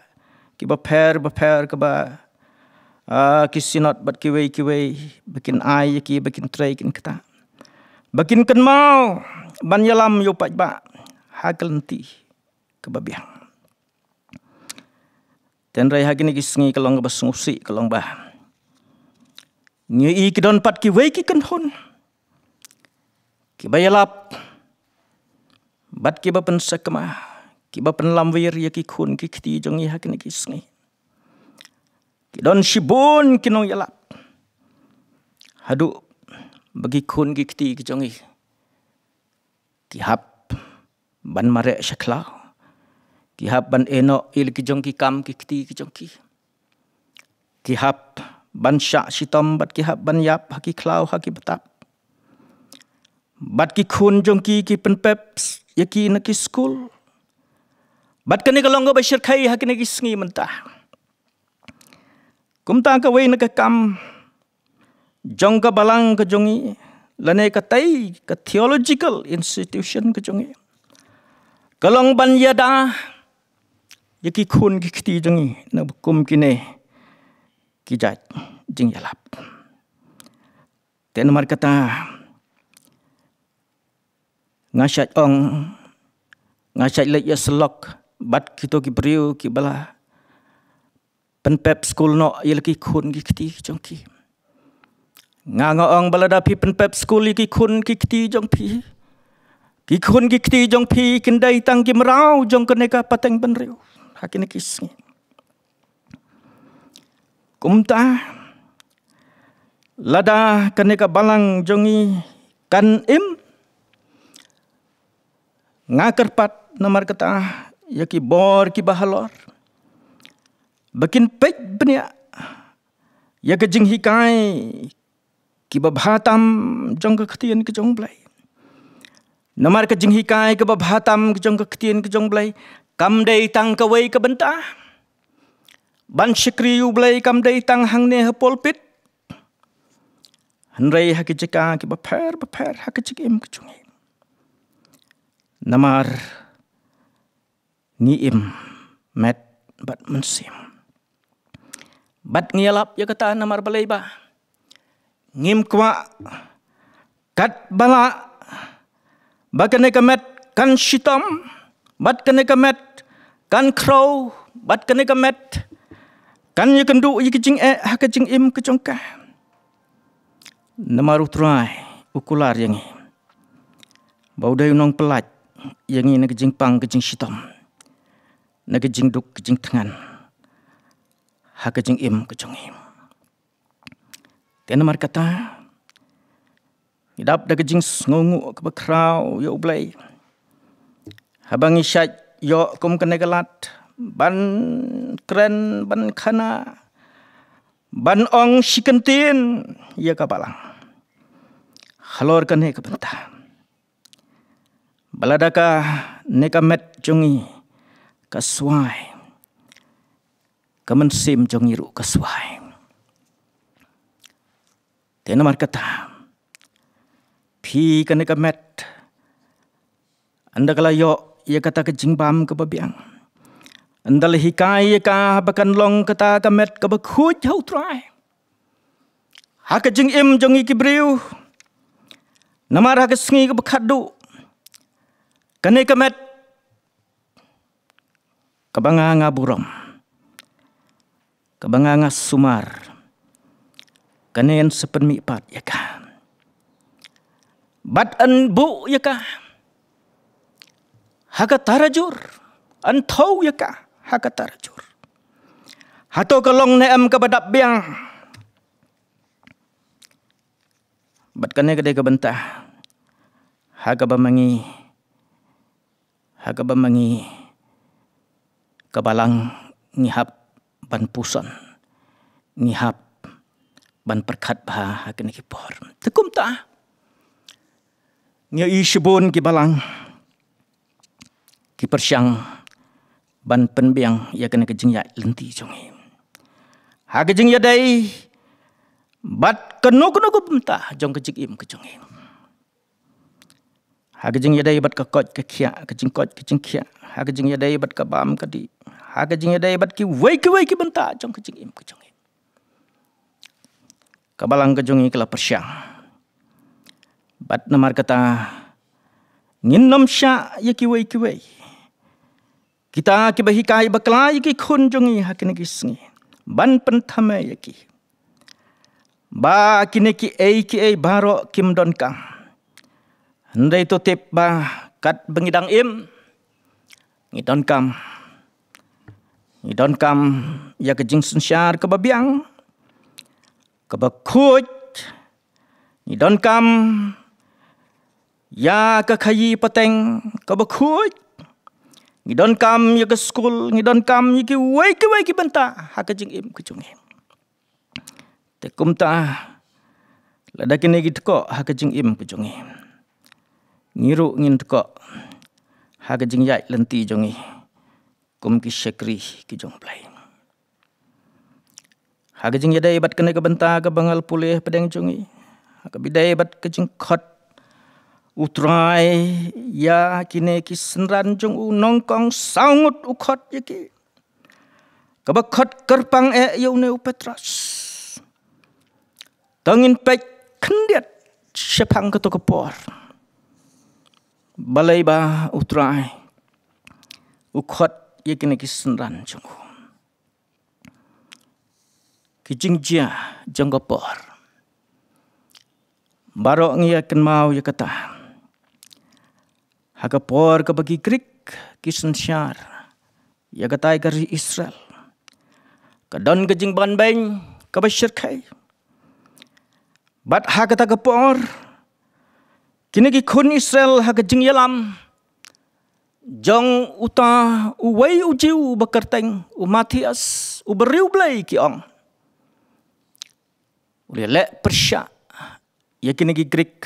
kiba pher ba pher kaba, ah, ki synod bad kiwei kiwei ba kin ai ïa ki, ba kin trei kin kata, ba kin kynmaw ban ïalam ïa u paidbah ha ka lynti kaba biang. Tynrai ha kine ki sngi ka long kaba sngewsih ka long ba ngi i ki don pat kiwei ki kynhun kiba ïalap bad kiba pynsakma, kiba pynlamwir ïa ki khun ki kti jong ngi ha kine ki sngi. Ki don shibun ki nongïalap. Haduh ba ki khun ki kti ki jong ngi ki hap ban mareh sha khlaw. Ki hap ban ïehnoh ïa la ki jong ki kam ki kti ki jong ki. Ki hap ban shah shitom bad ki hap ban ïap ha ki khlaw ha ki btap. Bad ki khun jong ki ki pynpep ïa ki na ki skul. Bad kane ka long kaba shyrkhei ha kine ki sngi mynta. Kumta kawei na ka kam jong ka balang ka jong ngi, lane katei ka theological institution ka jong ngi, ka long ban ïada ïa ki khun ki kti jong ngi na kum kine ki jait jingïalap. Te namar kata nga shait ong, nga shait leit ïasyllok bad kito ki briew kiba la pynpep skul noh ïa la ki khun ki kti jong ki. Nga nga ong ba lada phi pynpep skul ïa ki khun ki kti jong phi, ki khun ki kti jong phi kin dei tang ki mraw jong kane ka pateng bynriew ha kine ki sngi. Kumta lada kane ka balang jong ngi kan im, nga kyrpad namar kata ïa ki bor kiba halor ba kin peit bniah ïa ka jinghikai kiba bha tam jong ka ktien ka jong U Blei. Namar ka jinghikai kaba bha tam ka jong ka ktien ka jong U Blei kam dei tang kawei ka bynta ban shakri U Blei, kam dei tang hangne ha pulpit, hynrei ha ki jaka kiba pher ba pher ha ka jingim ka jong ngi. Namar ngi im met bad mynsiem. Bad ngi ïalap ïa kata namar balei ba ngim kwah katba lah ba kane ka met kan shitom, bad kane ka met kan khraw, bad kane ka met kan ïakynduh ïa ka jingeh ha ka jingim ka jong ka. Namar U Trai u kular ïa ngi ba u dei u nongpyllait ïa ngi na ka jingpang ka jingshitom, na ka jingduk ka jingthngan ha ka jingim ka jong ngi. Te namar kata ngi dap da ka jingsngewnguh kaba khraw ïa U Blei haba ngi shait ïoh kum kane ka lad ban kren, ban khana, ban ong shi kyntien ïa ka balang halor kane ka bynta. Ba lada kane ka met jong ngi ka swai, ka mynsiem jong ngi ruh ka swai. Te namar kata phi, kane ka met, ynda ka la ïoh ïa kata ka jingbam kaba biang, ynda la hikai ïa ka ba kan long kata ka met kaba khuid ha U Trai ha ka jingim jong ngi ki briew. Namar ha ka sngi kaba khatduh kane ka met kaba nga nga burom, kaba nga nga sumar, kane yn sa pynmihpat ïa ka bad yn buh ïa ka ha ka tarajur, yn thew ïa ka ha ka tarajur. Hato ka long ne em kaba dap biang? Bad kane ka dei ka bynta ha kaba ma ngi, ha kaba ma ngi ka balang ngi hap ban puson, ngi hap ban pyrkhat bha ha kine ki por. Te kumta ngi ïohi shibun ki balang ki pyrshang ban pynbiang ïa kane ka jingïaid lynti jong ngi ha ka jingïadei bad kano kano ka bynta jong ka jingim ka jong ngi. Ha ka jingïadei bad ka koit ka khiah, ka jingkoit ka jingkhiah, ha ka jingïadei bad ka bam ka dih, ha ka jingïadei bad kiwei kiwei ki bynta jong ka jingim ka jong ngi, ka balang ka jong ngi ka la pyrshang. Bad namar kata ngin nym shah ïa kiwei kiwei kita kiba hikai bakla ïa ki khun jong ngi ha kine ki sngi ban pynthymmai ïa ki ba kine kiei kiei baroh kim donkam. Hynrei to tip ba katba ngi dang im ngi donkam Ngi donkam ïa ka jingsynshar kaba biang, kaba khuid. Ngi donkam ïa ka khaïi pateng kaba khuid. Ngi donkam ïa ka skul, ngi donkam ïa kiwei kiwei ki bynta ha ka jingim ka jong ngi. Te kumta, lada kine ki dkoh ha ka jingim ka jong ngi, ngi ruh ngin dkoh ha ka jingïaid lynti jong ngi kum ki shakri ki jong U Blei. Ha ka jingïadei bad kane ka bynta kaba nga la pule hapdeng jong ngi, ha kaba ïadei bad ka jingkhot U Trai ïa kine ki synran jong u, nyngkong saw ngut u khot ïa ki. Kaba khot kyrpang eh ïa une u Petros. To ngin peit khyndiat shaphang kato ka por, balei ba U Trai u khot ïa kine ki synran jong u. Ki jingjia jong ka por. Baroh ngi ïa kynmaw ïa kata. Ha ka por kaba ki Grik ki synshar ïa katai ka ri Israel, ka don ka jingbanbeiñ kaba shyrkhei. Bad ha kata ka por, kine ki khun Israel ha ka jingïalam jong uta uwei u Jiw uba kyrteng u Matthias, uba riewblei ki ong, u la leh pyrshah ïa kine ki Grik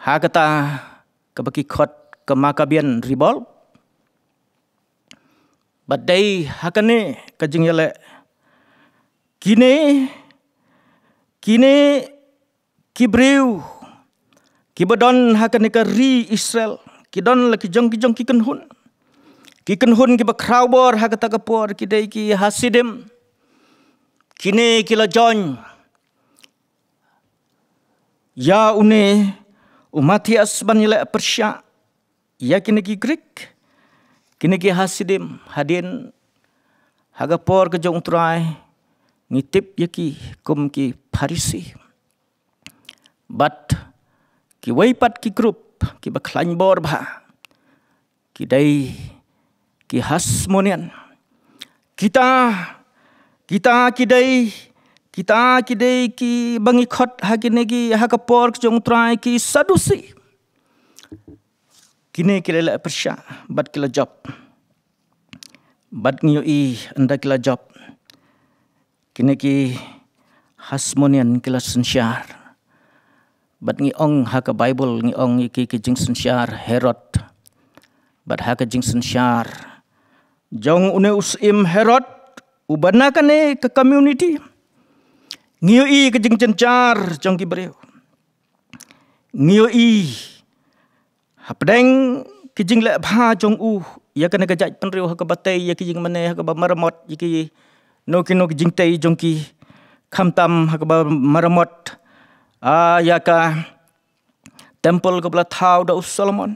ha kata kaba ki khot ka Maccabean Revolt. Bad dei ha kane ka jingïaleh, kine, kine ki briew kiba don ha kane ka ri Israel, ki don la ki jong ki jong ki kynhun. Ki kynhun kiba khrawbor ha kata ka por ki dei ki Hasidim. Kine ki la join ïa une u Matthias ban ïaleh pyrshah ïa kine ki Grik, kine ki Hasidim. Hadien ha ka por ka jong U Trai ngi tip ïa ki kum ki Pharisi. Bad kiwei pat ki group kiba khlaiñ bor bha, ki dei ki Hasmonean. Kita, kita ki dei, kita ki dei kiba ngi khot ha kine ki, ha ka por ka jong U Trai, ki Sadusi. Kine ki la leh pyrshah bad ki la jop. Bad ngi ïohi ynda ki la jop, kine ki Hasmonean ki la synshar. Bad ngi ong ha ka Baibl, ngi ong ïa ki ki jingsynshar Herod. Bad ha ka jingsynshar jong une u syiem Herod uba na kane ka community, ngi ïohi ka jingjynjar jong ki briew. Ngi ïohi hapdeng ki jingleh bha jong u ïa kane ka jaitbynriew, ha kaba tei ïa ki jingmane, ha kaba maramot ïa kino kino ki jingtei jong ki, khamtam ha kaba maramot, ah, ïa ka temple kaba la thaw da u Solomon.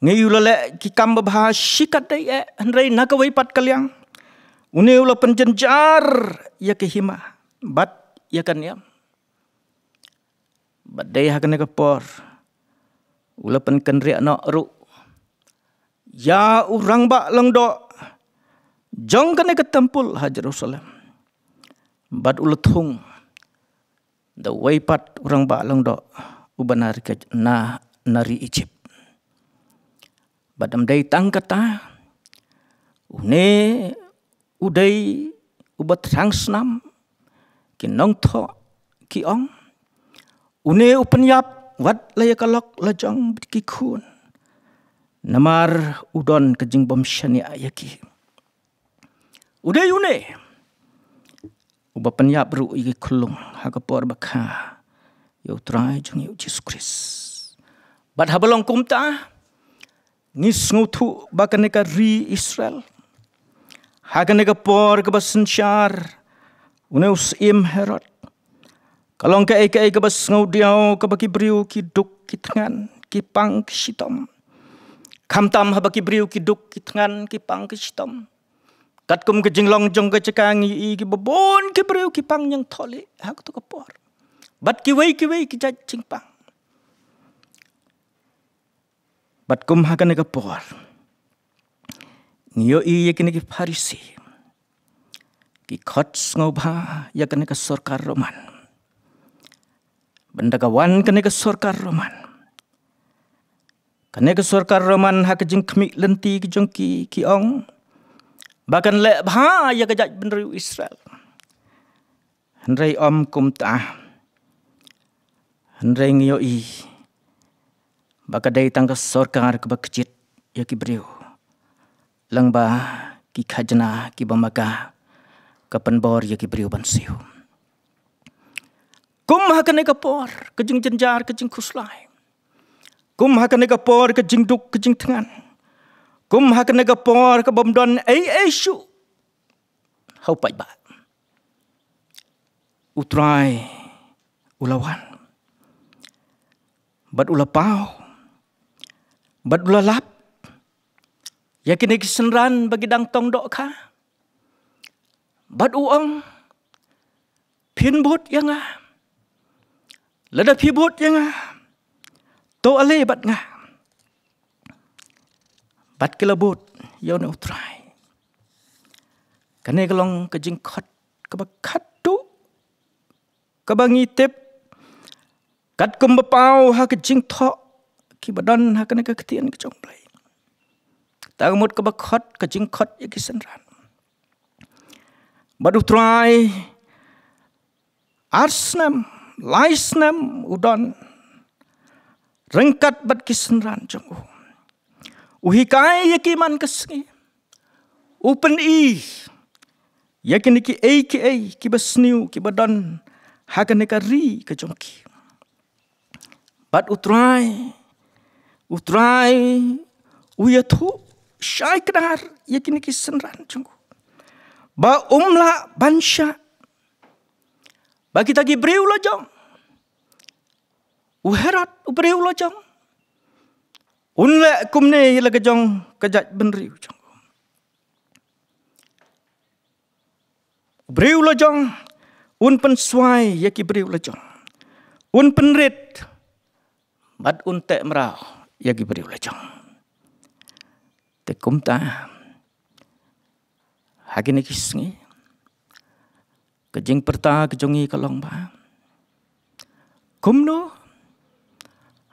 Ngi ïohi u la leh ki kam babha shikatdei eh, hynrei na kawei pat ka liang, une u la pynjynjar ïa ka hima bad ïa ka niam. Bad dei ha kane ka por u la pynkynriah noh ruh ïa u rangbah lyngdoh jong kane ka temple ha Jerusalem. Bad u la thung da uwei pat u rangbah lyngdoh uba na ri ka, na, na ri Egypt. Bad ym dei tang kata, une u dei uba thrang snam, ki nongthoh ki ong, une u pynïap wat la ïa ka lok la jong bad ki khun, namar u don ka jingbym shaniah ïa ki. U dei une uba pynïap ruh ïa ki khyllung ha ka por ba kha ïa U Trai jong ngi U Jisu Khrist. Bad haba long kumta, ngi sngewthuh ba kane ka ri Israel, ha kane ka por kaba synshar une u syiem Herod, ka long kaei kaei kaba sngewdiaw, kaba ki briew ki duk ki thngan, ki pang ki shitom. Khamtam haba ki briew ki duk ki thngan, ki pang ki shitom, katkum ka jinglong jong ka jaka, ngi ïohi kiba bun ki briew ki pang ñiangthohlieh ha kato ka por, bad kiwei kiwei ki jait jingpang. Bad kum ha kane ka por, Ngi ïohi ïa kine ki Pharisi ki khot sngewbha ïa kane ka sorkar Roman. Bynda ka wan kane ka sorkar Roman, kane ka sorkar Roman ha ka jingkhmih lynti ki jong ki, ki ong ba kan leh bha ïa ka jaitbynriew Israel. Hynrei ym kumta. Hynrei ngi ïohi ba ka dei tang ka sorkar kaba kjit ïa ki briew, lyngba ki khajna kiba ma ka, ka pynbor ïa ki briew ban siew. Kum ha kane ka por ka jingjynjar, ka jingkhuslai, kum ha kane ka por ka jingduk ka jingthngan, kum ha kane ka por ka bym don ei ei shuh ha u paidbah, U Trai u la wan bad u la paw bad u la lap ïa kine ki synran ba ki dang tong dohkha. Bad u ong, phin bud ïa nga. Lada phi bud ïa nga, to ale bad nga. Bad ki la bud ïa une U Trai. Kane ka long ka jingkhot kaba khadduh kaba ngi tip katkum ba paw ha ka jingthoh kiba don ha kane ka ktien ka jong U Blei. Tang mut kaba khot, ka jingkhot ïa ki synran. Bad U Trai ar snem, lai snem u don ryngkat bad ki synran jong u. U hikai ïa ki man ka sngi. U pyni ïa kine kiei kiei kiba sniew kiba don ha kane ka ri ka jong ki. Bad U Trai, U Trai u ïathuh shai kdar ïa kine ki synran jong u ba um lah ban shah ba kita ki briew lajong, u Herod u briew lajong, un leh kumne ïa la ka jong ka jaitbynriew jong u. U briew lajong un pynswai ïa ki briew lajong, un pynrit bad un teh mraw ïa ki briew lajong. Te kumta ha kine ki sngi ka jingpyrta ka jong ngi ka long ba kumno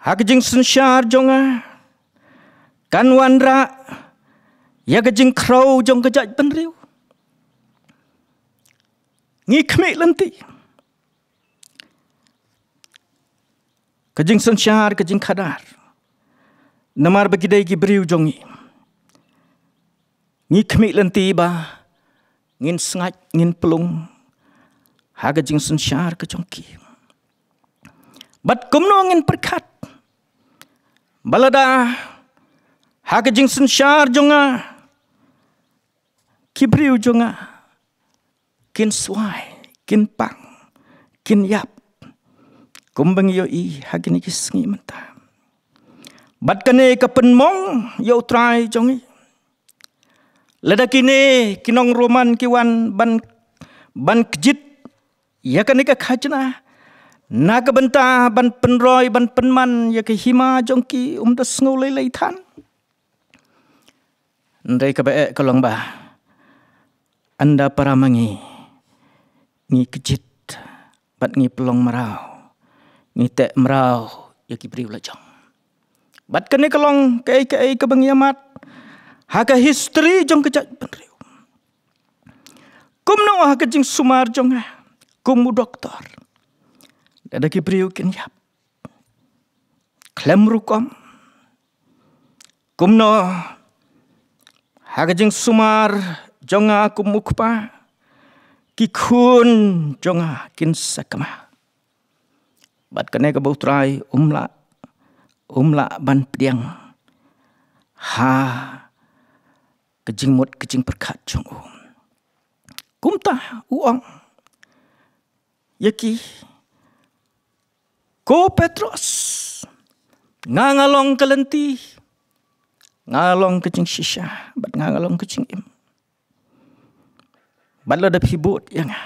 ha ka jingsynshar jong nga kan wanrah ïa ka jingkhrew jong ka jaitbynriew. Ngi khmih lynti ka jingsynshar, ka jingkhadar, namar ba ki dei ki briew jong ngi. Ngi khmih lynti ba ngin sngaid, ngin pynlong ha ka jingsynshar ka jong ki. Bad kumno ngin pyrkhat ba lada ha ka jingsynshar jong nga ki briew jong nga kin swai, kin pang, kin ïap, kumba ngi ïohi ha kine ki sngi mynta. Bad kane ka pynmong ïa U Trai jong ngi. Lada kine ki nong Roman ki wan ban, ban kjit ïa kane ka khajna na ka bynta ban pynroi, ban pynman ïa ka hima jong ki, um da sngew lei lei than. Hynrei kaba eh ka long ba ynda para ma ngi ngi kjit bad ngi pynlong mraw, ngi teh mraw ïa ki briew lajong. Bad kane ka long kaei kaei kaba ngi ïa mad ha ka history jong ka jaitbynriew. Kumno ha ka jingsumar jong nga kum u doktor, lada ki briew kin ïap khlem rukom, kumno ha ka jingsumar jong nga kum u kpa ki khun jong nga kin sakma. Bad kane kaba U Trai um lah, um lah ban pdiang ha ka jingmut ka jingpyrkhat jong u. Kumta u ong ïa ki, ko Petros, nga nga long ka lynti, nga nga long ka jingshisha bad nga nga long ka jingim. Bad lada phi bud ïa nga,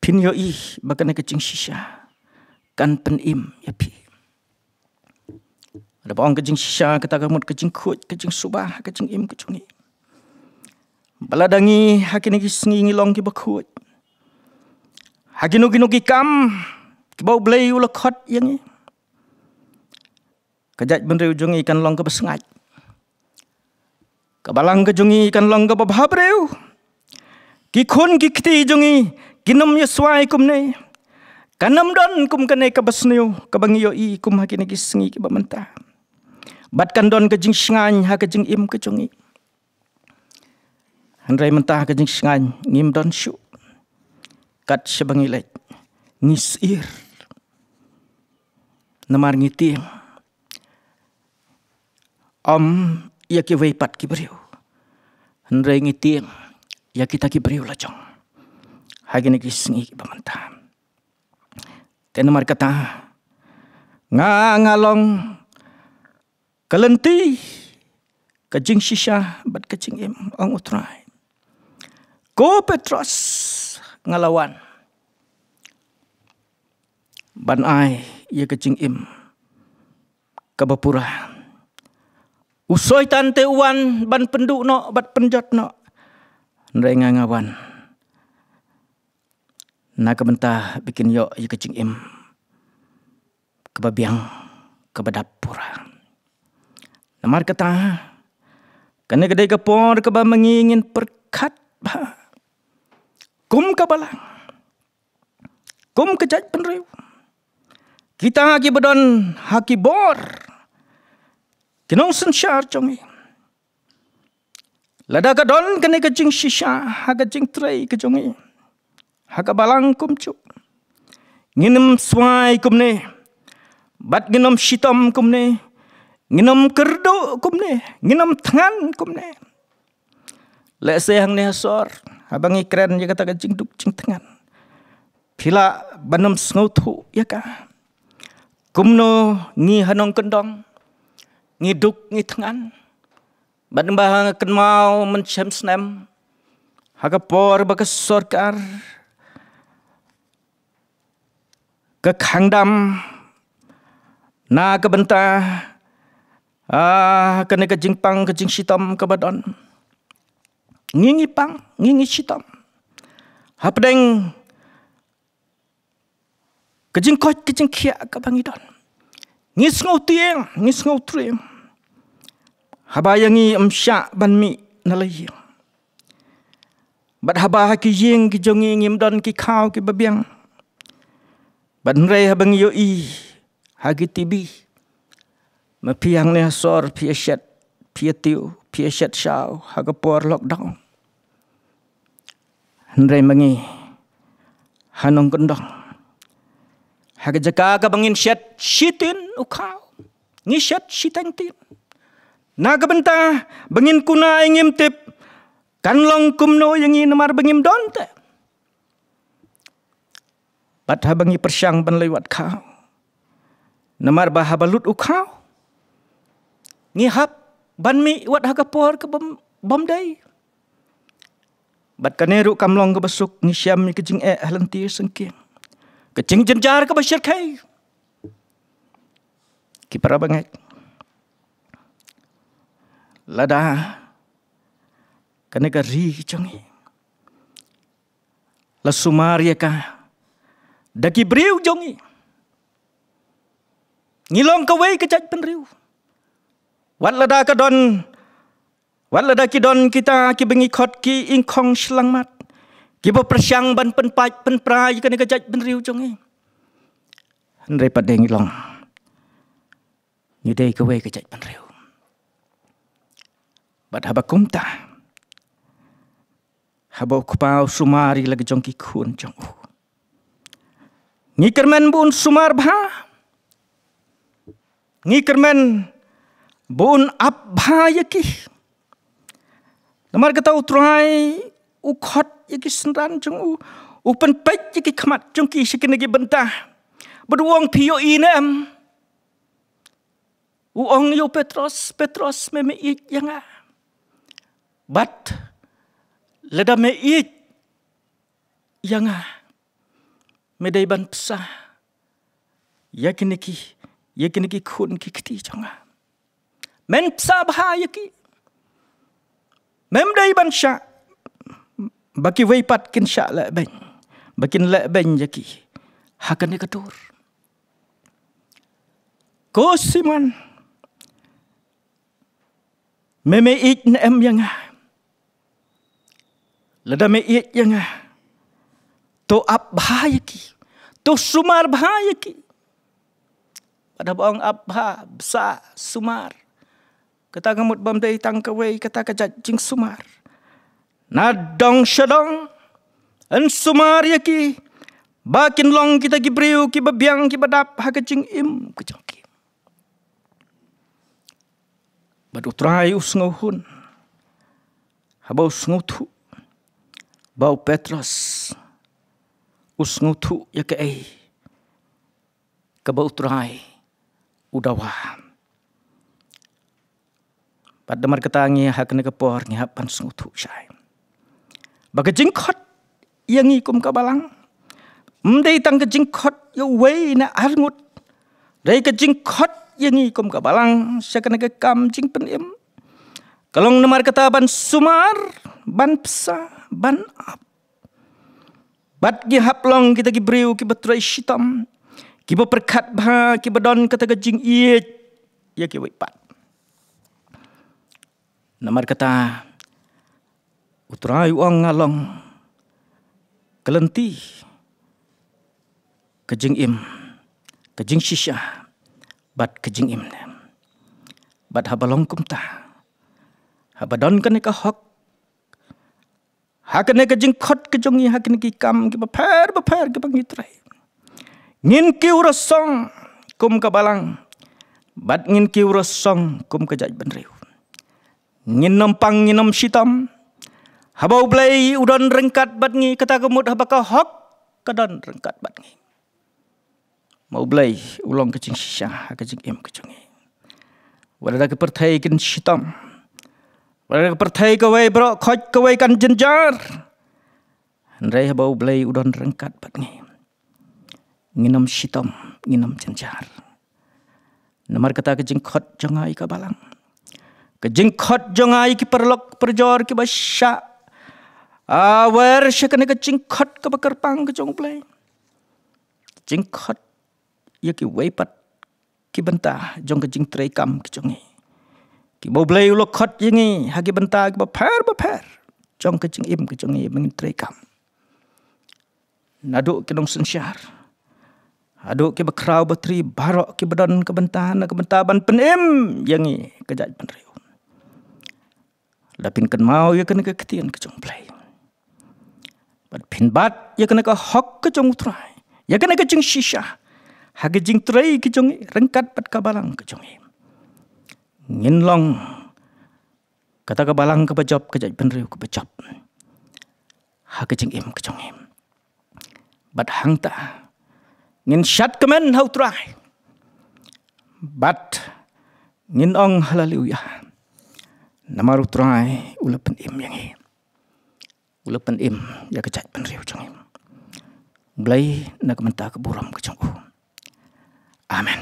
phin ïohi ba kane ka jingshisha kan pynim ïa phi. Lada ba ong ka jingshisha, kata ka mut ka jingkhuid, ka jingsuba ha ka jingim ka jong ngi. Ba lada ngi ha kine ki sngi ngi long kiba khuid ha kino kino ki kam kiba U Blei u la khot ïa ngi, ka jaitbynriew jong ngi kan long kaba sngaid. Ka balang ka jong ngi kan long kaba bhabriew. Ki khun ki kti jong ngi kin ym ïa swai kumne. Kan ym don kum kane kaba sniew kaba ngi ïohi kum ha kine ki sngi kiba mynta. Bad kan don ka jingshngaiñ ha ka jingim ka jong ngi. Hynrei mynta ka jingshngaiñ ngim don shuh. Kat shaba ngi leit, ngi syier. Namar ngi tieng ym ïa kiwei pat ki briew, hynrei ngi tieng ïa kita ki briew la jong ha kine ki sngi kiba mynta. Te namar kata, nga, nga long ka lynti, ka jingshisha bad ka jingim, ong U Trai. Ko Petros, nga la wan ban ai ïa ka jingim kaba pura. U Soitan te u wan ban pynduh noh bad pynjot noh. Hynrei nga, nga wan na ka bynta ba kin ïoh ïa ka jingim kaba biang, kaba dap pura. Namar kata, kane ka dei ka por kaba ma ngi ngin pyrkhat bha kum ka balang, kum ka jaitbynriew, kita kiba don ha ki bor ki nongsynshar jong ngi. Lada ka don kane ka jingshisha ha ka jingtrei ka jong ngi ha ka balang kumjuh, ngin ym swai kumne, bad ngin ym shitom kumne, ngin ym kyrduh kumne, ngin ym thngan kumne. Lehse hangne ha sor, haba ngi kren ïa kata ka jingduk jingthngan, phi lah ban ym sngewthuh ïa ka. Kumno ngi ha nongkyndong ngi duk ngi thngan? Bad ba nga kynmaw mynshem snem, ha ka por ba ka sorkar ka khang dam na ka bynta, ah, kane ka jingpang ka jingshitom kaba don. Ngi ngi pang, ngi ngi shitom hapdeng ka jingkoit ka jingkhiah kaba ngi don. Ngi sngewtieng, ngi sngewtriem haba ïa ngi ym shah ban mih na la ïing. Bad haba ha ki ïing ki jong ngi ngim don ki khaw kiba biang. Bad hynrei haba ngi ïohi ha ki TV, ma phi hangne ha sor phi ïa shet, phi ïa tiew, phi ïa shet shaw ha ka por lockdown. Hynrei ma ngi ha nongkyndong, ha ka jaka kaba ngin shet shiteng u khaw, ngi shet shiteng tin. Na ka bynta ba ngin kuna, ngim tip kan long kumno ïa ngi namar ba ngim don te. Bad haba ngi pyrshang ban leit wad khaw, namar ba haba lut u khaw ngi hap ban mih wat ha ka por kaba ym, bym dei. Bad kane ruh kam long kaba suk, ngi shem ïa ka jingeh ha lynti syngkien, ka jingjynjar kaba shyrkhei. Ki para bangeit, lada kane ka ri jong ngi la sumar ïa ka da ki briew jong ngi, ngi long kawei ka jaitbynriew. Wat lada ka don, wat lada ki don kita kiba ngi khot ki ingkhong shyllangmat, kiba pyrshang ban pynpait pynpra ïa kane ka jaitbynriew jong ngi, hynrei pat de ngi long, ngi dei kawei ka jaitbynriew. Bad haba kumta, haba u Kpa u sumar ïa la ka jong ki khun jong u, ngi kyrmen ba un sumar bha, ngi kyrmen ba un ap bha ïa ki. Namar kata u Trai u khot ïa ki synran jong u, u pynpeit ïa ki khmat jong ki sha kine ki bynta. Bad u ong, phi ïohi ne em? U ong ïa u Petros, Petros, me me ïeit ïa nga? Bad lada me ïeit ïa nga, me dei ban pynbsa ïa kine ki, ïa kine ki khun ki kti jong nga. Men psa bha ïa ki. Mem dei ban shah ba kiwei pat kin shah lehbeiñ, ba kin lehbeiñ ïa ki ha kane ka dur. Ko Simon, me me ïeit ne em ïa nga? Lada me ïeit ïa nga, to ap bha ïa ki, to sumar bha ïa ki. Bad haba ong ap bha, bsa, sumar, kata ka mut bym dei tang kawei kata ka jait jingsumar. Na dong sha dong, yn sumar ïa ki ba kin long kita ki briew kiba biang kiba dap ha ka jingim ka jong ki. Bad U Trai u sngewhun haba u sngewthuh ba u Petros u sngewthuh ïa kaei kaba U Trai u dawa. Bad namar kata ngi ha kane ka por ngi hap ban sngewthuh shai ba ka jingkhot ïa ngi kum ka balang ym dei tang ka jingkhot ïa uwei ne ar ngut. Dei ka jingkhot ïa ngi kum ka balang sha kane ka kam jingpynim ka long namar kata ban sumar, ban psa, ban ap. Bad ki hap long kita ki briew kiba trei shitom, kiba pyrkhat bha, kiba don kata ka jingïeit ïa kiwei pat. Namar kata U Trai u ong nga long ka lynti, ka jingim, ka jingshisha bad ka jingim ne. Bad haba long kumta, haba don kane ka hok ha kane ka jingkhot ka jong ngi ha kine ki kam kiba pher ba pher kiba ngi trei, ngin kiew rasong kum ka balang bad ngin kiew rasong kum ka jaitbynriew. Ngin ym pang, ngin ym shitom. Haba U Blei u don ryngkat bad ngi, kata ka mut haba ka hok ka don ryngkat bad ngi, ma U Blei u long ka jingshisha ha ka jingim ka jong ngi. Wat la da ka pyrthei kan shitom, wat la da ka pyrthei kawei baroh khoit kawei kan jynjar, hynrei haba U Blei u don ryngkat bad ngi, ngin ym shitom, ngin ym jynjar. Namar kata ka jingkhot jong nga ïa ka balang, ka jingkhot jong nga ïa ki paralok parajor kiba shah, a, wer sha kane ka jingkhot kaba kyrpang ka jong U Blei, jingkhot ïa kiwei pat ki bynta jong ka jingtrei kam ka jong ngi, kiba U Blei u la khot ïa ngi ha ki bynta kiba pher ba pher jong ka jingim ka jong ngi ba ngin trei kam. Naduh ki nongsynshar haduh kiba khraw batri, baroh kiba don ka bynta na ka bynta ban pynim ïa ngi ka jaitbynriew. La phin kynmaw ïa kane ka ktien ka jong U Blei, bad phin bat ïa kane ka hok ka jong U Trai, ïa kane ka jingshisha ha ka jingtrei ka jong ngi ryngkat bad ka balang ka jong ngi. Ngin long kata ka balang kaba jop, ka jaitbynriew kaba jop ha ka jingim ka jong ngi. Bad hangta ngin shad kmen ha U Trai bad ngin ong haleluya, namar U Trai u la pynim ïa ngi, u la pynim ïa ka jaitbynriew jong ngi. Blei na ka bynta ka burom ka jong u. Amen.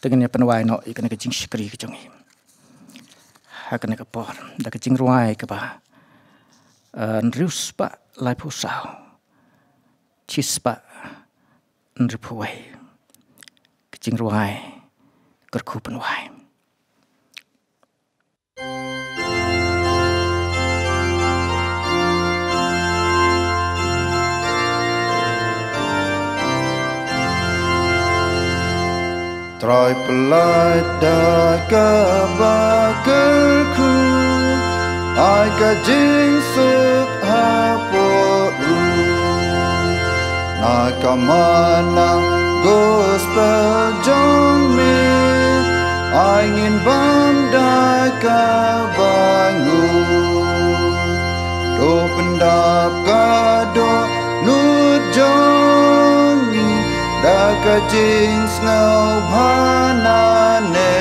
Te ngin ïa pynwai noh ïa kane ka jingshakri ka jong ngi ha kane ka por da ka jingrwai kaba, eh, hynriew spah laiphew saw, shispah hynriewphew wei. Ka jingrwai Kyrkhu Pynwai. Trai pyllait da kaba kyrkhu, ai ka jingsuk hapoh ruh. Na ka manang gospel jong me, ai ngin bam da kaba nguh. To pyndap ka dohnud jong ngi da ka jingsngewbha nangne.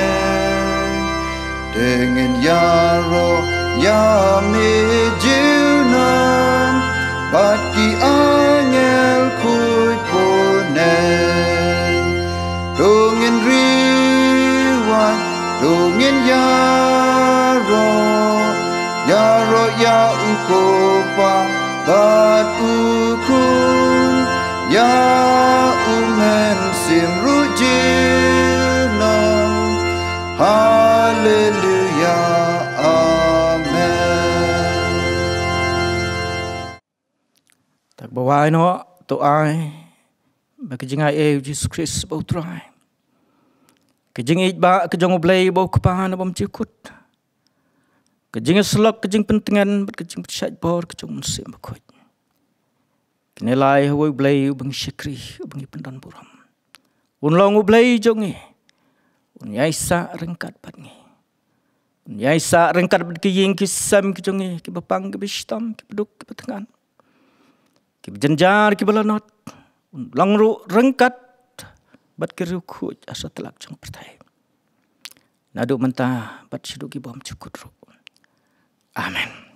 Te ngin ïaroh ïa me junom bad ki angel khuid bun ne. To ngin ri Ïaroh, ïaroh ïa u Kpa bad u Khun, ïa u Mynsiem ruh junom. Haleluya. Amen. Tak ba wai noh, to ai ba ka jingai ei u Jisu Khrist ba u Trai, ka jingïeit ba ka jong u Blei ba u Kpa na bym jukut, ka jingïasyllok, ka jingpyntngen bad ka jingpynshait bor ka jong u Mynsiem Bakhuid, kine lai ha u Blei u ba ngi shakri, u ba ngi pyndon burom. Un long u Blei jong ngi. Un ïaisah ryngkat bad ngi. Un ïaisah ryngkat bad ki ïing ki sem ki jong ngi, kiba pang kiba shitom, kiba duk kiba thngan, kiba jynjar kiba lanot. Un long ruh ryngkat bad ki riewkhuid ha satlak jong pyrthei, naduh mynta bad shaduh ki bym jukut ruh. Amen.